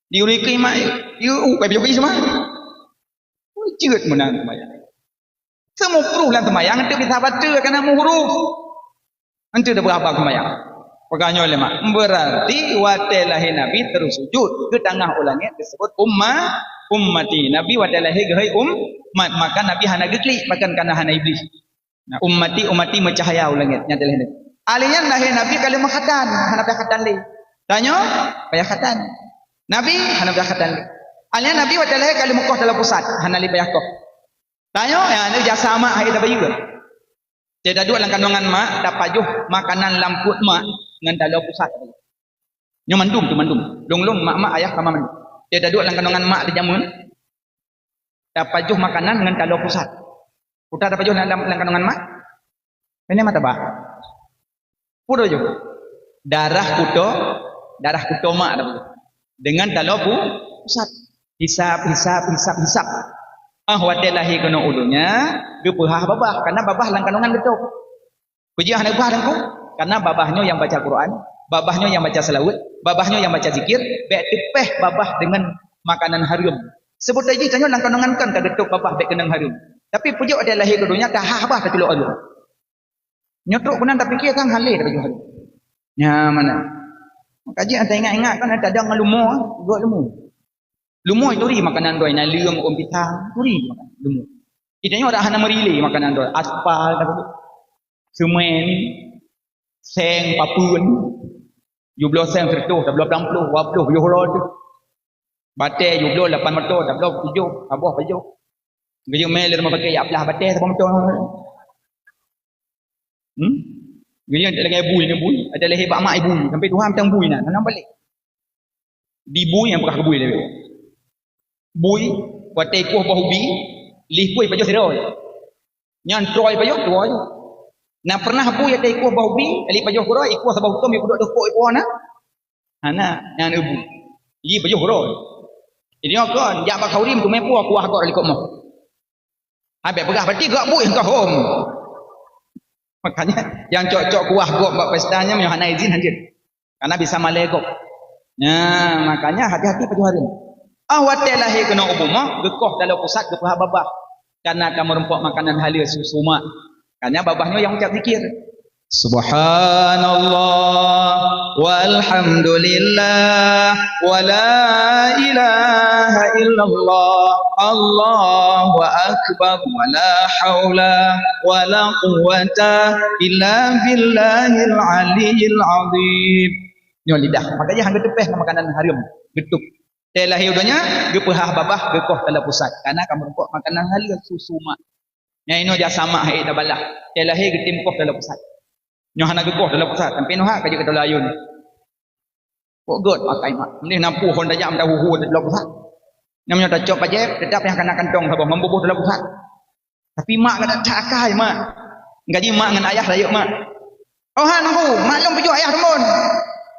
Di ureueng keu iman, i u kai biyeu keu isma. Wajeuet meunan seumayang. Seumupruh lam seumayang, teu bisa baca kana muhuruf. Enteuk teupeugah bak seumayang. Peugah nyoe lé mak. Berarti watèe lahé Nabi terus sujud, geutanggah u langèt geuseubut umma, ummati. Nabi watèe lahé geuhôi umat, maka Nabi hana geuklik, pakon kana hana Iblih. Nah, ummati, ummati meucahya u langèt, nyan lahé Nabi. Alèh nyan lahé Nabi ka lheueh meukhatan, hana payah khatan lé. Tanyoe, payah khatan. Nabi hana payah khatan lé. Alèh nyan Nabi watèe lahé ka lheueh meukoh dalam pusat, hana lé payah koh. Tanyoe, ya, ni jasa mak hai tabayeue. Watèe taduek lam kandongan mak, tapajoh makanan lam pruet mak ngon taloe pusat. Nyoe mandum tu mandum. Lôn-lôn mak-mak ayah sama mandum. Watèe taduek lam kandongan mak di jameun, tapajoh makanan ngon taloe pusat. Peue tapajoh lam, lam, lam kandongan mak? Ini mata bak. Peue tapajoh? Darah kuto, darah kuto mak tapajoh. Dengan taloe pu-, pusat. Hisab, hisab, hisab, hisab. Ah, watèe lahé keunoe u donya, geupeuhah babah. Karena babah lam kandongan beutôi. Peue jih hana geupeuhah Teungku? Karena babah nyoe nyang baca Quran, babah nyoe nyang baca seulaweuet, babah nyoe nyang baca zikir, bèk teupèh babah deungon makanan hareuem. Seubut jih tanyoe lam kandongan kan ka geutôp babah bèk keunong hareuem. Tapi peue jih watèe lahé keu donya, tahah babah taculok hareuem. Nyoe trok keunan tapiké kan hana lé tapajoh hareuem. Nyan meunan. Maka jih ata ingat-ingat kan ata dang leumo, gok leumo. Leumo turi makanan droe, naleueng, ôn pisang, turi makanan leumo. Kita nyoe dak hana meuri lé makanan droe, aspal, semen, seng, papeuen. Yubloe seng sireutoh, tabloe peuet ploh, dua ploh, yoh uroe teuh. Batèe yubloe lapan meuto, tabloe tujoh, saboh pajoh. Geuyue mè lé rumoh paké yak plah batèe saboh meuto. Hmm? Geuyue lagèe bui ni bui, ada lahé bak mak bui, sampai tuha mantong bui na, hana balek. Di bui nyang beukah keu bui lé. Bui, watèe ikueh boh ubi, lih kueh pajoh sidroe. Nyan troe pajoh, troe. Na pernah bui watèe ikueh boh ubi, lih pajoh keudroe, ikueh saboh hukôm, ikueh dua ploh na? Hana, nyan ubu. Lih pajoh keudroe. Jadi nyoe kon, jak bak khauri meuteumé puwoe kuah gok likot moh. Habéh peugah, berarti gok bui keu hom. Makanya, nyang cok-cok kuah gok bak pesta nyan, meunyoe hana izin, hanjeuet. Karena bisa malèe gob. Nah, makanya hati-hati pajoh hareuem. Ah, watèe lahé keunoe u bumoe, geukoh taloe pusat geupeuhah babah. Karena ka meurumpok makanan haleue susu mak. Makanya babah nyoe nyang ucap zikir. Subhanallah, walhamdulillah, wa la ilaha illallah, Allahu akbar, wa la haula wa la quwwata illa billahil aliyyil azim. Nyoe lidah. Makanya hana teupèh makanan hareuem, geutôp. Watèe lahé u donya, geupeuhah babah, geukoh taloe pusat. Karena ka meurumpok makanan haleue susu mak. Nyan inoe jasa mak hai tabalah. Watèe lahé geutem koh taloe pusat. Nyoe hana geukoh taloe pusat, sampai nyoe ha ka jeuet keu taloe ayôn. Kok gèt pakai mak. Mending nampu hon tajam tahu-hu taloe pusat. Nyoe meunyoe tacok bajèe, teutap nyang kana kantong saboh, mamboboh taloe pusat. Tapi mak gata that akai, mak. Gaji mak ngon ayah rayeuk mak. Oh, han, Teungku, mak lôn pajoh ayah teumon.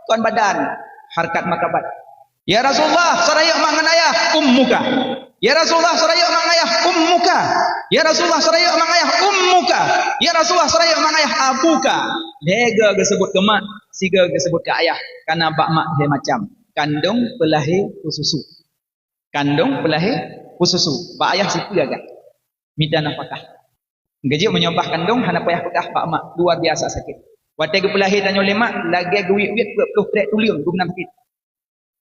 Kon badan, harkat martabat. Ya Rasulullah, soe rayeuk mak ngon ayah, ummuka. Ya Rasulullah, soe rayeuk mak ngon ayah, ummuka. Ya Rasulullah, soe rayeuk mak ngon ayah, ummuka. Ya Rasulullah, soe rayeuk mak ngon ayah, abuka. Lhèe geuseubut keu mak, sigoe geuseubut keu ayah. Karena bak mak lhèe macam. Kandong, peulahé, peususu. Kandong, peulahé, peususu. Bak ayah sipeue agak. Mita nafakah. Geujeuet meunyoe bah kandong hana payah peugah bak mak, luar biasa sakét. Watèe geupeulahé tanyoe lé mak, lagèe geuwiet-wiet peuet ploh trek tuleueng geuh meunan sakét.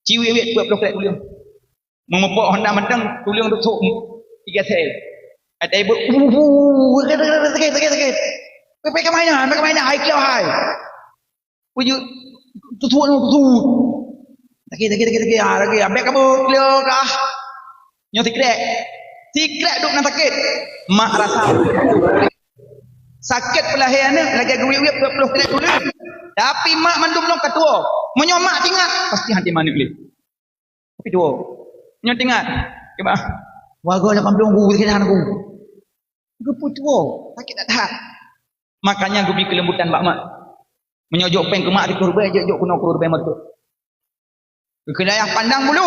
Ci wiet-wiet peuet ploh krek tuleueng. Meumupok Honda mantong, tuleueng tu sok tiga sel. Ada ibu, "Uh, uh, uh, sakit, sakit, sakit, sakit." Peue, peue ka mainan, peue ka mainan, hai kiau hai. Uju, tutut, tutut. Sakit, sakit, sakit, sakit. Ah, lagi, ambek kamu, kiau kah. Nyoe sikrek. Sikrek duk na sakit. Mak rasa. Sakét peulahé aneuk lagèe geuwiet-wiet peuet ploh krek tuleueng. Tapi mak mandum lom ka tuwoe. Meunyoe mak teuingat, pasti han teuma aneuk lé. Tapi tuwoe. Meunyoe teuingat, coba. Wagoe lam kandông ku, sakét hana ku. Geupeutuwoe, sakét that-that. Makanya geubi keulembutan bak mak. Meunyoe jok péng keu mak siplôh ribèe, jok, jok keunoe siplôh ribèe meuteuk. Keu ayah pandang bulu.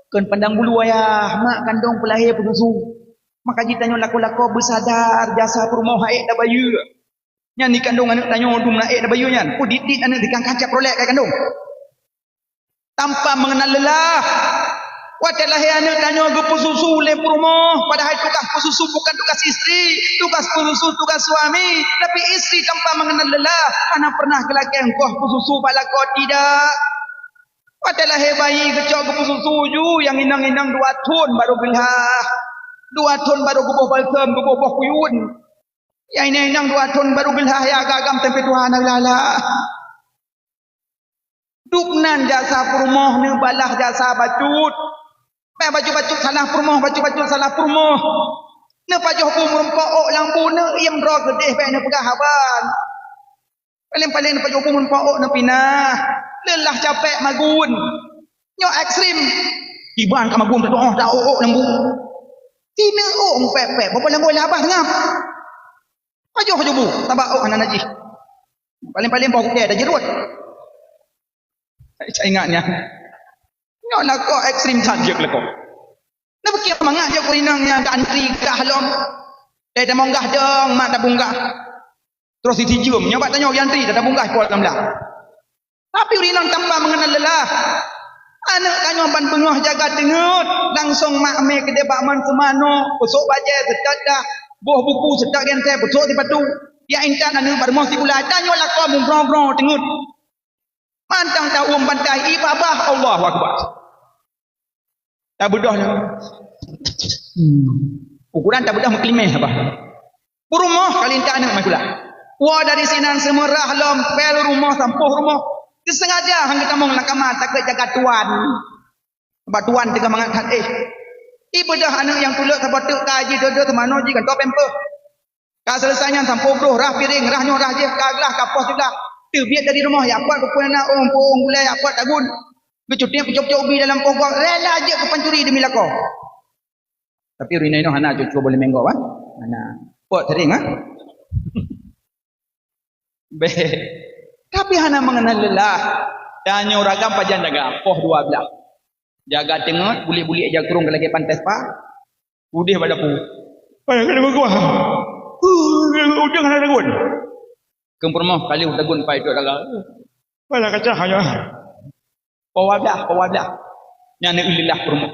Kon pandang bulu ayah, mak kandông peulahé peususu. Maka jih tanyoe lakoe-lakoe beusadar jasa peurumoh hana ék tabayeue. Nyan di kandông aneuk tanyoe dum hana ék tabayeue nyan. Peue dit-dit aneuk dikang kancap rolek ka kandông. Tanpa mengenal lelah. Watèe lahé aneuk tanyoe geupeususu lé peurumoh, padahai tugas peususu bukan tugas istri, tugas peususu tugas suami, tapi istri tanpa mengenal lelah hana pernah geulakèe ongkoh peususu bak lakoe, tidak. Watèe lahé bayi geucok geupeususu ju, nyang inong-inong dua thon baru geulah. Dua thon baru geuboh balsam, geuboh boh kuyun. Nyang inong-inong dua thon baru geulah, ya agam-agam sampoe tuha na geulah-lah. Dum nan jasa peurumoh, neubalah jasa bacut. Bèk bacut-bacut salah peurumoh, bacut-bacut salah peurumoh. Neupajoh bu meurumpok ôk lam bu, neuiem droe keudéh bèk neupeugah haba. Paléng-paléng neupajoh bu meurumpok ôk neupinah. Leulah capek magun. Nyoe ekstrem. Iban ka magun teudoh ta ôk-ôk lam bu. Sineuk ôk mupèk-pèk, bak lam bu labah seungab. Pajoh-pajoh bu, sabab ôk hana najih. Paléng-paléng boh gutèe tajeurôt. Saya ingat nyan. Nyoe lakoe ekstrem that jeuet lakoe. Neupiké mangat jeuet keu inong nyang ka antri gah lom. Dai tamong gah dong, mak tabong gah. Terus siti jeuem, nyoe bak tanyoe antri, tabong gah pol lam lam. Tapi ureueng inong tanpa mengenal lelah. Aneuk tanyoe ban beungoh jaga teungeut, langsong mak mé keudéh bak man seumanoe, peusok bajèe seutôt dah, boh buku seutôt genteng, peusok sipatu. Ya intat aneuk barumoh sibulan, tanyoe lakoe mubroe-broe teungeut. Mantong taum bantai, ié babah, Allahu Akbar. Tabeudôh nyoe. Hmm. Ukuran tabeudôh meukeulimeh babah. Peurumoh ka linta aneuk maséh. Woe dari sinan seumeurah lom, pél rumoh, sampôh rumoh. Teuseungaja han geutamong lam kama, takot jaga tuan. Sabab tuan teuka mangat that éh. Ié beudôh aneuk nyang tuleuek saboh teuk ka jideuh-deuh teumanoe jigantoe pampers. Ka seuleusoe nyan sampôh broh, rhah piréng, rhah nyoe, rhah jéh, ka glah, ka poh teuh glah. Teubiet dari rumoh, jak pot keupeue na ôn, peu ôn gulai, jak pot tagun. Geucutéb peucok-peucok ubi dalam poh gob, rela jeuet keu pancuri deumi lakoe. Tapi ureueng inong hana cucue boleh menggop, ah. Hana. Pot sering, ah. Beh. Tapi hana mengenal lelah. Tanyoe ureueng agam pajan jaga, poh dua blah. Jaga teungeut, bulék-bulék ija krueng lagèe pantai spa. Udeh bak dapu. Payah keuneuk meuguah. Udeh hana dagun. Keu peurumoh kali dagun pai tu daga. Payah kacah hanya. Pawa blah, pawa blah. Nyan lelah peurumoh.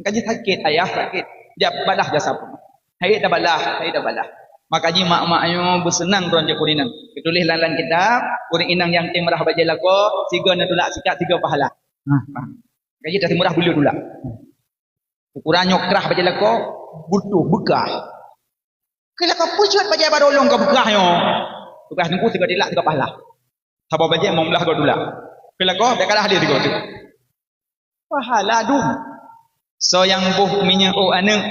Kaji sakét, ayah sakét. Jak balah jasa peurumoh. Hai tabalah, hai tabalah. Maka jih mak-mak nyoe beuseunang droen jak ureueng inong. Geutuléh lam, lam kitab, ureueng inong nyang tém rhah bajèe lakoe, sigoe neutulak sikat, sigoe pahala. Nah, paham. Kaji tateumurah buleuen tulak. Ukuran nyoe krah bajèe lakoe, butuh beukah. Keu lakoe peue jeuet bajèe barô lôn ka beukah nyoe. Tugaih teungku sigoe tilak sigoe pahala. Saboh bajèe limong blah goe tulak. Keu lakoe bèk kalah lé sigoe teuk. Pahala dum. Soe nyang boh minyeuk ôk aneuk,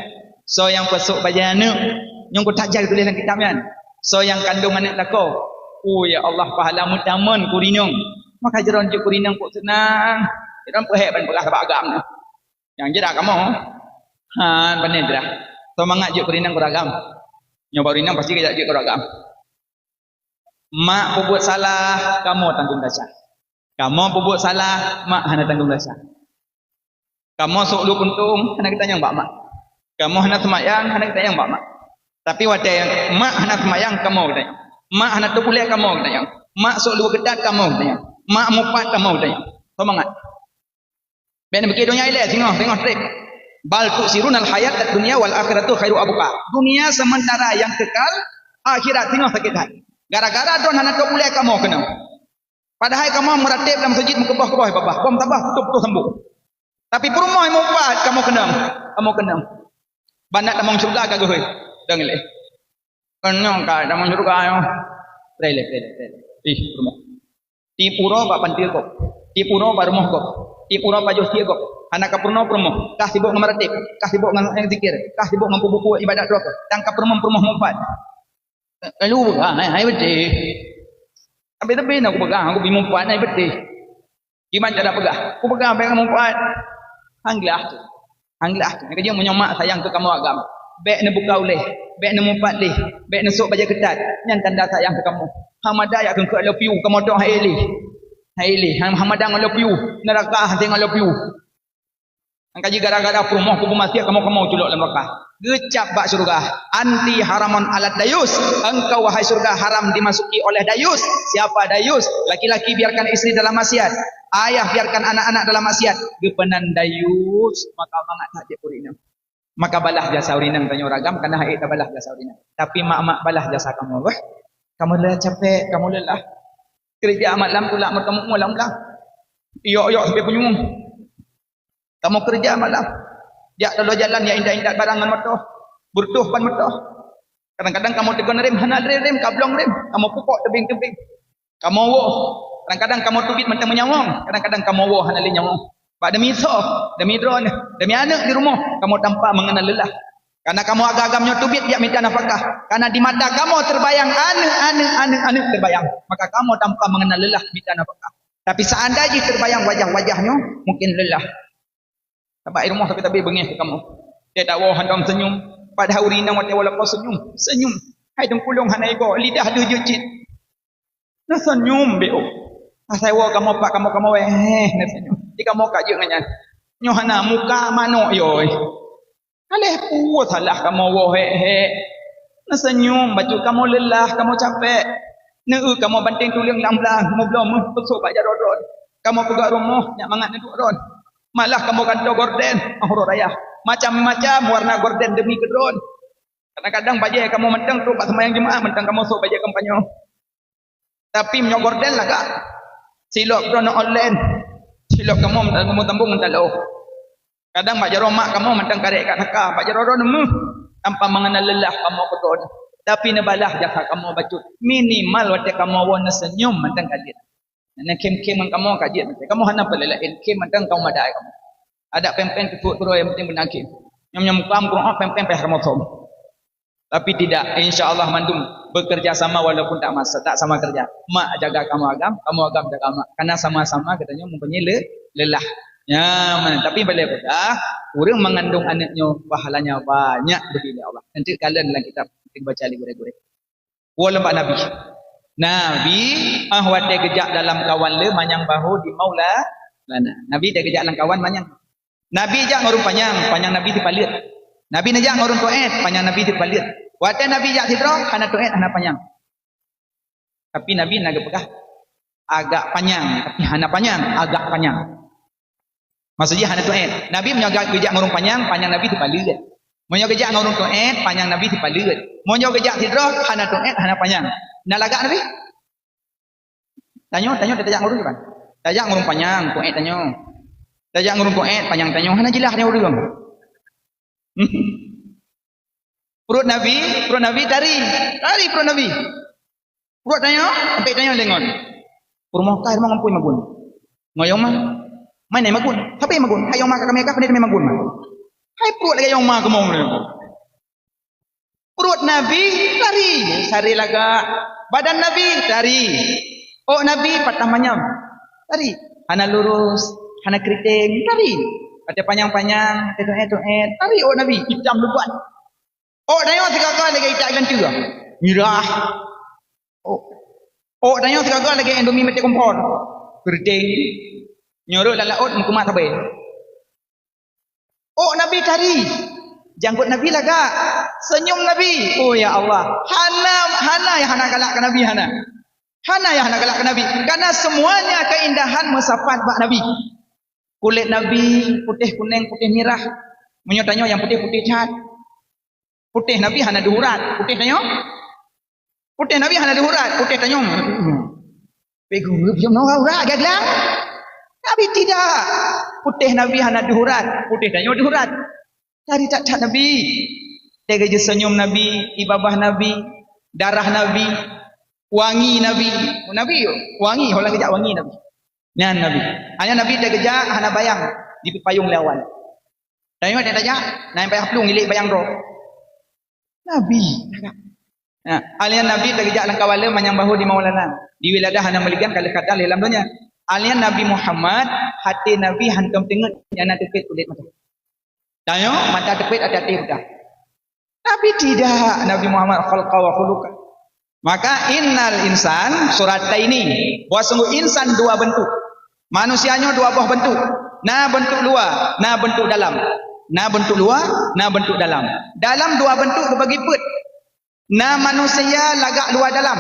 soe nyang peusok bajèe aneuk, nyang geutajak tuléh lam kitab nyan. Soe nyang kandong aneuk lakoe. Oh ya Allah, pahala meutamon keu ureueng inong. Maka jih droen jeuet keu ureueng inong kok seunang. Jih droen peuhèk ban peugah bak agam nyoe. Nyang jeuet kamoe. Han, pane jih. Soe mangat jeuet keu ureueng inong keu agam. Nyoe bak ureueng inong pasti ka jeuet keu agam. Mak peubuet salah, kamoe tanggong desya. Kamoe peubuet salah, mak hana tanggong desya. Kamoe sôk lôn untông, hana geutanyong bak mak. Kamoe hana seumayang, hana geutanyong bak mak. Tapi watèe mak hana seumayang, kamoe geutanyong. Mak hana tôp ulèe, kamoe geutanyong. Mak sôk luweue keutat, kamoe geutanyong. Mak mupat, kamoe geutanyong. Soe mangat. Bèk neupiké donya ilèe, singoh, singoh trép. Bal tu'tsirunal hayatad dunya wal akhiratu khairu wa abqa. Dunia sementara yang kekal, akhirat singoh sakét that. Gara-gara droen hana tôp ulèe kamoe keunong. Padahai kamoe meuratéb lam meuseujid meukeubah-keubah babah, boh tabah putôh-putôh sambung. Tapi peurumoh meupat kamoe keunong, kamoe keunong. Ban na tamong syeuruga ka geuhôi. Dong ilée. Keunong ka tamong syeuruga nyoe. Preh lé, preh lé, preh lé. Ih, peurumoh. Tiep uroe bak panteue gob. Tiep uroe bak rumoh gob. Tiep uroe bak joh sie gob. Hana ka peurunoe peurumoh. Kah sibok ngon meuratéb. Kah sibok ngon zikir. Kah sibok ngon peubuet-buet iébadat droe. Dan ka peurumoh-peurumoh meupat. Lalu, ah, hai, hai, beutôi. Tapi, tapi nak kupeugah, aku bi meupat, hai, beutôi. Kiban cara peugah? Kupeugah, bèk meupat. Hang glah tu. Hang glah tu. Nyang keujeuet meunyoe mak sayang keu kamoe agam, bèk neubuka ulèe, bèk neumeupat lé, bèk neusok bajèe keutat. Nyan tanda sayang keu kamoe. Hang mada jak kheun keu I love you, kamoe toh hai lé. Hai lé. Hang, hang mada ngon love you, neuraka hase ngon love you. Nyang ka jih gara-gara peurumoh kubu maksiat kamoe-kamoe culok lam neuraka. Geucap bak syeuruga, "Anti haramun alat dayus." Engkau, wahai syeuruga, haram dimasuki oleh dayus. Siapa dayus? Laki-laki biarkan istri dalam maksiat. Ayah biarkan anak-anak dalam maksiat. Geupeunan dayus, maka mangat that jeuet ureueng inong. Maka balah jasa ureueng inong tanyoe ragam, kana hana tabalah jasa ureueng inong. Tapi mak-mak balah jasa kamoe, weh. Kamoe leulah capek, kamoe leulah. Keureuja malam tulak meuteumé lam ulang. Iyok-iyok sampai punyueng. Kamoe keureuja malam. Jak taloe jalan, jak intat-intat barang ngon moto. Beureutoh ban moto. Kadang-kadang kamoe teukon rem, hana rem-rem, kablong rem. Kamoe pupok teubieng-teubieng. Kamoe woe. Kadang-kadang kamoe teubiet mantong meunyawöng. Kadang-kadang kamoe woe hana lé nyawöng. Bak demi soe, demi droeneuh, demi aneuk di rumoh, kamoe tanpa mengenal lelah. Karena kamoe agam-agam nyoe teubiet jak mita nafakah. Karena di mata kamoe terbayang aneuk, aneuk, aneuk, aneuk terbayang. Maka kamoe tanpa mengenal lelah mita nafakah. Tapi seandai jih terbayang wajah-wajah nyoe, mungkin lelah. Sabab i rumoh tapi-tapi beungéh keu kamoe. Teudawa hana seunyum, padahai ureueng inong watèe walaupun seunyum, seunyum. Hai teungkulong hana igoe, lidah deuh jeuet cit. Neuseunyum beu. Asai woe kamoe pat kamoe-kamoe wéh, neuseunyum. Di kamoe ka jeuet ngon nyan. Nyoe hana muka manok yoi. Aléh peue salah kamoe woe hék-hék. Neuseunyum bacut kamoe leulah, kamoe capek. Neueu kamoe banténg tuleueng lam blang, meubloe meuh peusok bak jaroe droen. Kamoe peugah rumoh nyak mangat neuduek droen. Malah kamoe gantoe gorden, oh, uroe raya. Macam-macam warna gorden demi keu droen. Kadang-kadang bajèe kamoe mantong trok bak seumayang Jumat, mantong kamoe sôk bajèe kampanye. Tapi meunyoe gorden lagak, silop droeneuh online, silop kamoe mantong kamoe tambong ngon taloe. Kadang bak jaroe mak kamoe mantong karek ka saka, bak jaroe droeneuh meuh, tanpa mengenal lelah kamoe keudroe. Tapi neubalah jasa kamoe bacut. Minimal watèe kamoe woe neuseunyum mantong ka jeuet. Neukhém-khém ngon kamoe ka jeuet. Kamoe hana peulaén, khém mantong kamoe madai kamoe. Adak péng-péng teupeuet keudroe nyang penting beuna khém. Nyam-nyam muka meukeureueng péng-péng payah kamoe som. Tapi tidak, insya Allah mandum bekerja sama walaupun tak masa, tak sama kerja. Mak jaga kamoe agam, kamoe agam jaga mak. Karena sama-sama geutanyoe mempunyai le-, lelah. Ya, mana? Tapi boleh peugah, ureueng mengandung aneuk nyoe pahalanya banyak diberi oleh Allah. Nanti kalian dalam kitab nanti baca lé gurée-gurée. Woe lom bak Nabi. Nabi, ah, watèe geujak dalam kawan le manyang bahu di Maulana. Nabi watèe geujak lam kawan manyang. Nabi jak ngon ureueng panyang, panyang Nabi sipaleuet. Nabi neujak ngon ureueng toet, panyang Nabi sipaleuet. Watèe Nabi jak sidroe, hana toet, hana panyang. Tapi Nabi na geupeugah, agak panyang, tapi hana panyang, agak panyang. Maksud jih hana toet. Nabi meunyoe geujak ngon ureueng panyang, panyang Nabi sipaleuet. Meunyoe geujak ngon ureueng toet, panyang Nabi sipaleuet. Meunyoe geujak sidroe, hana toet, hana panyang. Na lagak Nabi? Tanyoe, tanyoe tajak ngon ureueng kiban? Tajak ngon ureueng panyang, toet tanyoe. Tajak ngon ureueng toet, panyang tanyoe. Hana jeulaih tanyoe ureueng. Pruet Nabi, pruet Nabi tari. Tari pruet Nabi. Pruet tanyoe, sampai tanyoe lengon. Peurumoh kai rumoh ngon pui magun. Ngon yong ma. Mana magun? Siapa yang magun? Hai yong ma ka kami kah, pandai kami magun ma. Hai pruet lagèe yong ma keumoe. Pruet Nabi tari, tari lagak. Badan Nabi tari. Ôk Nabi patah manyam. Tari. Hana lurus, hana keriting, tari. Ada panyang-panyang, ada tuet-tuet, tari ôk Nabi, itam leubat. Ôk tanyoe sigaga lagèe itak ganteu. Mirah. Ôk. Ôk tanyoe sigaga lagèe Indomie meuté kompor. Keriting. Nyoe rot lam laôt meukumat sabe. Ôk Nabi tari. Janggot Nabi lagak. Senyum Nabi. Oh, ya Allah. Hana, hana nyang hana galak keu Nabi, hana. Hana nyang hana galak keu Nabi. Karena semuanya keindahan meusapat bak Nabi. Kulét Nabi putéh kunéng, putéh mirah. Meunyoe tanyoe nyang putéh-putéh that. Putéh Nabi hana deuh urat. Putéh tanyoe? Putéh Nabi hana deuh urat. Putéh tanyoe. Peuet geuh, jeuem nyoe urat gaglang. Nabi tidak. Putéh Nabi hana deuh urat, putéh tanyoe deuh urat. Tari that-that Nabi. Teuka jiseunyum Nabi, ié babah Nabi, darah Nabi, wangi Nabi. Nabi, wangi, holang geujak wangi Nabi. Nyan Nabi. Hanya Nabi teuka geujak hana bayang, jipeuet payong lé awai. Tapi mak tajak, na nyang payah plueng ilék bayang droe. Nabi. Nah, alian Nabi teuka geujak lam kawan lé manyang bahô di Maulana. Di wiladah hana meuligan ka lheueh kata lé lam donya. Alian Nabi Muhammad, até Nabi hantom teungeut nyang na teupet kulét mata. Tanyoe mata teupet até-até buta. Nabi tidak, Nabi Muhammad khalqa wa khuluqa. Maka innal insan surataini, bahwa sungguh insan dua bentuk. Manusia nyoe dua boh bentuk. Na bentuk luwa, na bentuk dalam. Na bentuk luwa, na bentuk dalam. Dalam dua bentuk geubagi peuet. Na manusia lagak luwa dalam.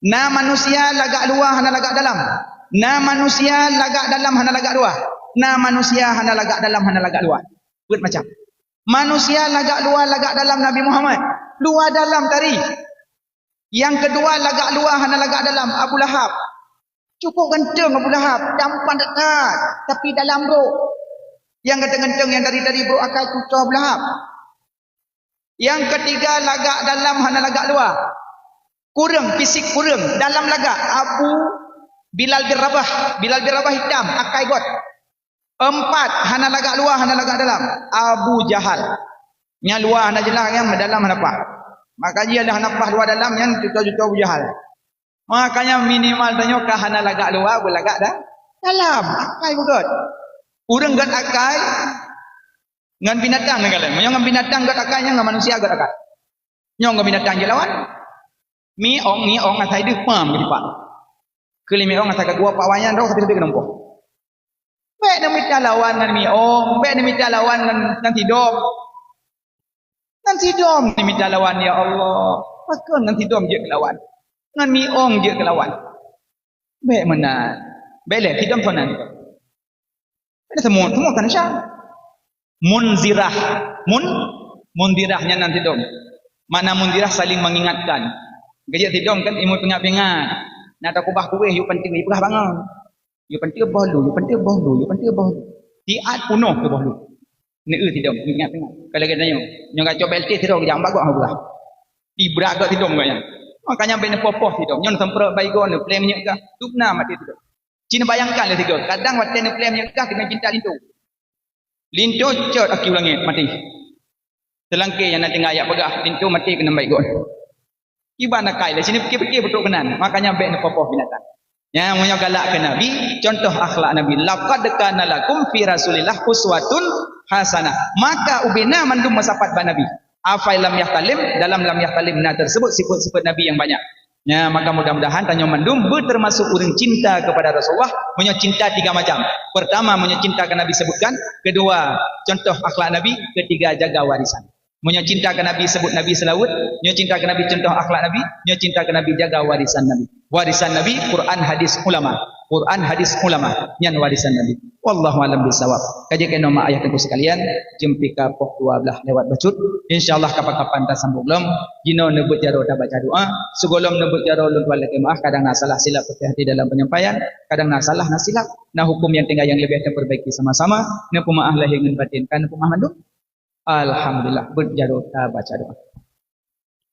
Na manusia lagak luwa hana lagak dalam. Na manusia lagak dalam hana lagak luwa. Na manusia hana lagak dalam hana lagak luwa. Peuet macam. Manusia lagak luwa lagak dalam Nabi Muhammad. Luwa dalam tari. Nyang keudua lagak luwa hana lagak dalam, Abu Lahab. Cukup ganteng Abu Lahab, tampan that-that, tapi dalam brok. Nyang ganteng-ganteng nyang dari-dari brok akai cucoe Abu Lahab. Nyang keutiga lagak dalam hana lagak luwa. Kureueng, fisik kureueng, dalam lagak. Abu Bilal bin Rabah, Bilal bin Rabah hitam, akai göt. Empat, hana lagak luwa, hana lagak dalam. Abu Jahal. Nyang luwa hana jeulaih, nyang dalam hana paih. Maka jih ada hana paih luwa dalam, nyan cucoe-cucoe Abu Jahal. Makanya minimal tanyoe ka hana lagak luwa, beulagak da-, dalam. Akai beugöt. Ureueng göt akai ngon binatang neukalon. Meunyoe ngon binatang göt akai, nyan ngon manusia göt akai. Nyoe ngon binatang jeuet lawan. Mi ong, mi ong asai deuh pam keu dipat. Keu lé mi ong asai ka gua pak wayan roh tapi-tapi keunompok. Bèk neumita lawan ngon mi ong, bèk neumita lawan ngon, ngon sidom. Ngon sidom neumita lawan, ya Allah. Pakon ngon sidom jeuet keu lawan? Ngon mi ong jeuet keu lawan. Bèk meunan. Bèk lé sidom sonan. Ada semut, semut kan sya. Munzirah. Mun, munzirah nyan nan sidom. Makna munzirah saling mengingatkan. Geujak sidom kan ilmu peuingat-peuingat. Na takubah kuéh yue penting, yue peugah bangai. Yue penting boh lu, yue penting boh lu, yue penting boh lu. Siat punoh keu boh lu. Neu sidom, ingat-ingat. Kalau kita nyoe, nyoe ka cok B L T sidom, jangan bagok ha beurah. Ibrak gak sidom gak nyan. Makanya bèk neupoh-poh sidom. Nyoe neusemprot baigon, neupleng minyeuk gah. Dubna maté sidom. Cina bayangkan lé sidom. Kadang watèe neupleng minyeuk gah keuneuk cinta linto. Linto cot aki u langèt, maté. Seulangké nyang na tinggai jak peugah, linto maté keunan baigon. Kiban akai lé, sini pikir-pikir beutôi keunan. Makanya bèk neupoh-poh binatang. Nyan meunyoe galak keu Nabi, contoh akhlak Nabi. Laqad kana lakum fi Rasulillah uswatun hasanah. Maka ubena mandum meusapat bak Nabi. Afai lam yahtalim, dalam lam yahtalim na tersebut sifat-sifat Nabi yang banyak. Nyan, maka mudah-mudahan tanyoe mandum beuteumasok ureueng cinta kepada Rasulullah. Meunyoe cinta tiga macam. Pertama, meunyoe cinta keu Nabi sebutkan. Kedua, contoh akhlak Nabi. Ketiga, jaga warisan. Meunyoe cinta keu Nabi, sebut Nabi seulaweuet. Nyoe cinta keu Nabi, contoh akhlak Nabi. Nyoe cinta keu Nabi, jaga warisan Nabi. Warisan Nabi, Quran, hadis, ulama. Quran, hadis, ulama. Nyan warisan Nabi. Wallahu a'lam bissawab. Ka jeuet keunoe mak ayah teungku sekalian, jeuem pih ka poh dua belas lewat bacut. Insya Allah kapan-kapan tasambong lom. Jinoe neubeuet jaroe tabaca doa. Sigohlom neubeuet jaroe lôn tuan lakèe meu'ah, kadang na salah silap peuhati-hati dalam penyampaian, kadang na salah na silap. Na huköm nyang tinggai nyang leubeh tapeurbaiki sama-sama. Neupeumaah lahé ngon batén, ka neupeumaah mandum. Alhamdulillah, beuet jaroe tabaca doa.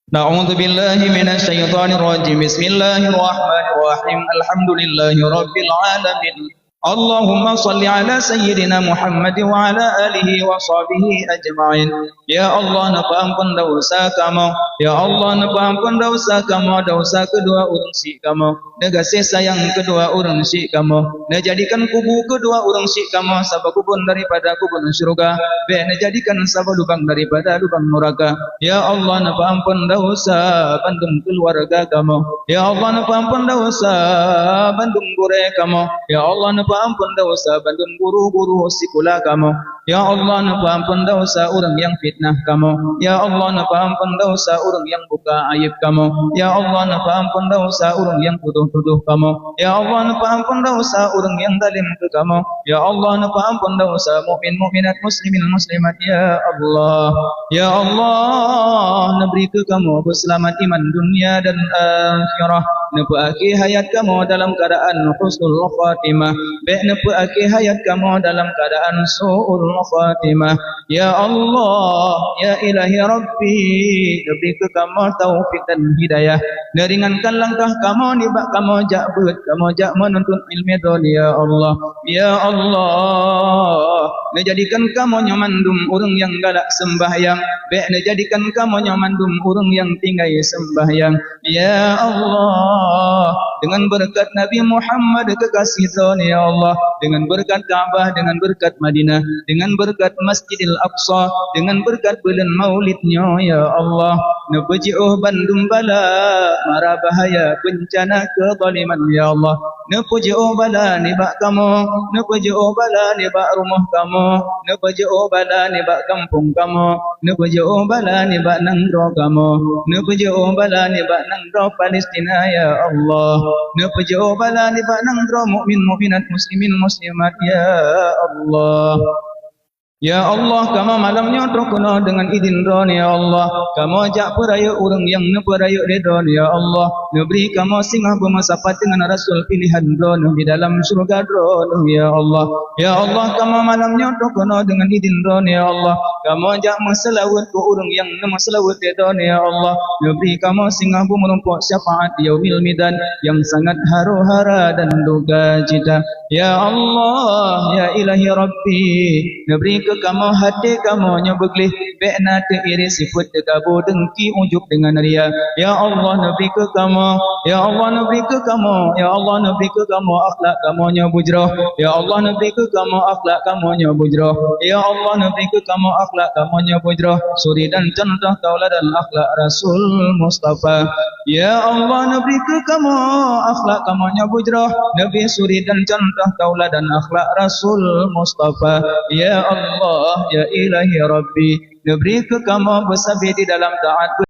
A'udzubillahi minasyaitonirrajim. Bismillahirrahmanirrahim. Alhamdulillahirabbil alamin. Allahumma shalli ala sayyidina Muhammad wa ala alihi wa sahbihi ajma'in. Ya Allah, neupeuampon desya kamoe. Ya Allah, neupeuampon desya kamoe, desya keudua ureueng syik kamoe. Neugaséh sayang keudua ureueng syik kamoe. Neujadikan kubu keudua ureueng syik kamoe saboh keubon daripada keubon syeuruga. Bèk neujadikan saboh lubang daripada lubang nuraka. Ya Allah, neupeuampon desya bandum keuluwarga kamoe. Ya Allah, neupeuampon desya bandum gurèe kamoe. Ya Allah, neupeuampon desya bandum guru-guru sikula kamoe. Ya Allah, neupeuampon desya ureuëng nyang fitnah kamoe. Ya Allah, neupeuampon desya ureuëng nyang buka aéb kamoe. Ya Allah, neupeuampon desya ureuëng nyang tudoh-tudoh kamoe. Ya Allah, neupeuampon desya ureuëng nyang zalém keu kamoe. Ya Allah, neupeuampon desya mukmin mukminat, muslimin muslimat. Ya Allah, ya Allah, neubri keu kamoe beuseulamat iman dunia dan akhirah. Neupeuakhé hayat kamoe dalam keuadaan husnul khatimah. Bék neupeuakhé hayat kamoe dalam keuadaan su'ul khatimah. Ya Allah, ya Ilahi Rabbi, neubri keu kamoe taufik dan hidayah. Neuringankan langkah kamoe nibak kamoe jak beuet, kamoe jak meununtut ileumèe droeneuh, ya Allah. Ya Allah, neujadikan kamoe nyoe mandum ureuëng nyang galak seumbahyang. Bék neujadikan kamoe nyoe mandum ureuëng nyang tinggai seumbahyang. Ya Allah, dengan beureukat Nabi Muhammad keukaséh droeneuh, ya Allah, dengan beureukat Ka'bah, dengan beureukat Madinah, dengan beureukat Masjidil Aqsa, dengan beureukat buleuen Maulid nyoe, ya Allah, neupeujiôh bandum bala, mara bahaya, beuncana, keuzaliman, ya Allah. Neupeujiôh bala nibak kamoe, neupeujiôh bala nibak rumoh kamoe, neupeujiôh bala nibak gampông kamoe, neupeujiôh bala nibak nanggroe kamoe, neupeujiôh bala nibak nanggroe Palestina, ya Allah. Neupeujiôh bala nibak nanggroe mukmin mukminat, muslimin muslimat, ya Allah. Ya Allah, kamoe malam nyoe troh keunoe deungon idhin Droeneuh, ya Allah. Kamoe jak peurayeuk ureuëng nyang neupeurayeuk lé Droeneuh, ya Allah. Neubri kamoe singoh beumeusapat deungon Rasul pilihan Droeneuh di dalam syeuruga Droeneuh, ya Allah. Ya Allah, kamoe malam nyoe troh keunoe deungon idhin Droeneuh, ya Allah. Kamoe jak meuseulaweuet keu ureuëng nyang neumeuseulaweuet lé Droeneuh, ya Allah. Neubri kamoe singoh beumeurumpok syafaat di Yaumil Midan nyang sangat haru hara dan duka cita. Ya Allah, ya Ilahi Rabbi, neubri keu kamoe até kamoe nyoe beugleh, bék na teuiréh sifeuet teugabu deungki, ujub deungon ria. Ya Allah, neubri keu kamoe, ya Allah, neubri keu kamoe, ya Allah, neubri keu kamoe akhlak kamoe nyoe beujroh. Ya Allah, neubri keu kamoe akhlak kamoe nyoe beujroh. Ya Allah, neubri keu kamoe akhlak kamoe nyoe beujroh, suri dan cuntoh tauladan akhlak Rasul Mustafa. Ya Allah, neubri keu kamoe akhlak kamoe nyoe beujroh, neubri suri dan cuntoh tauladan akhlak Rasul Mustafa. Ya Allah, ya Ilahi Rabbi, neubri keu kamoe beusabe di dalam taat,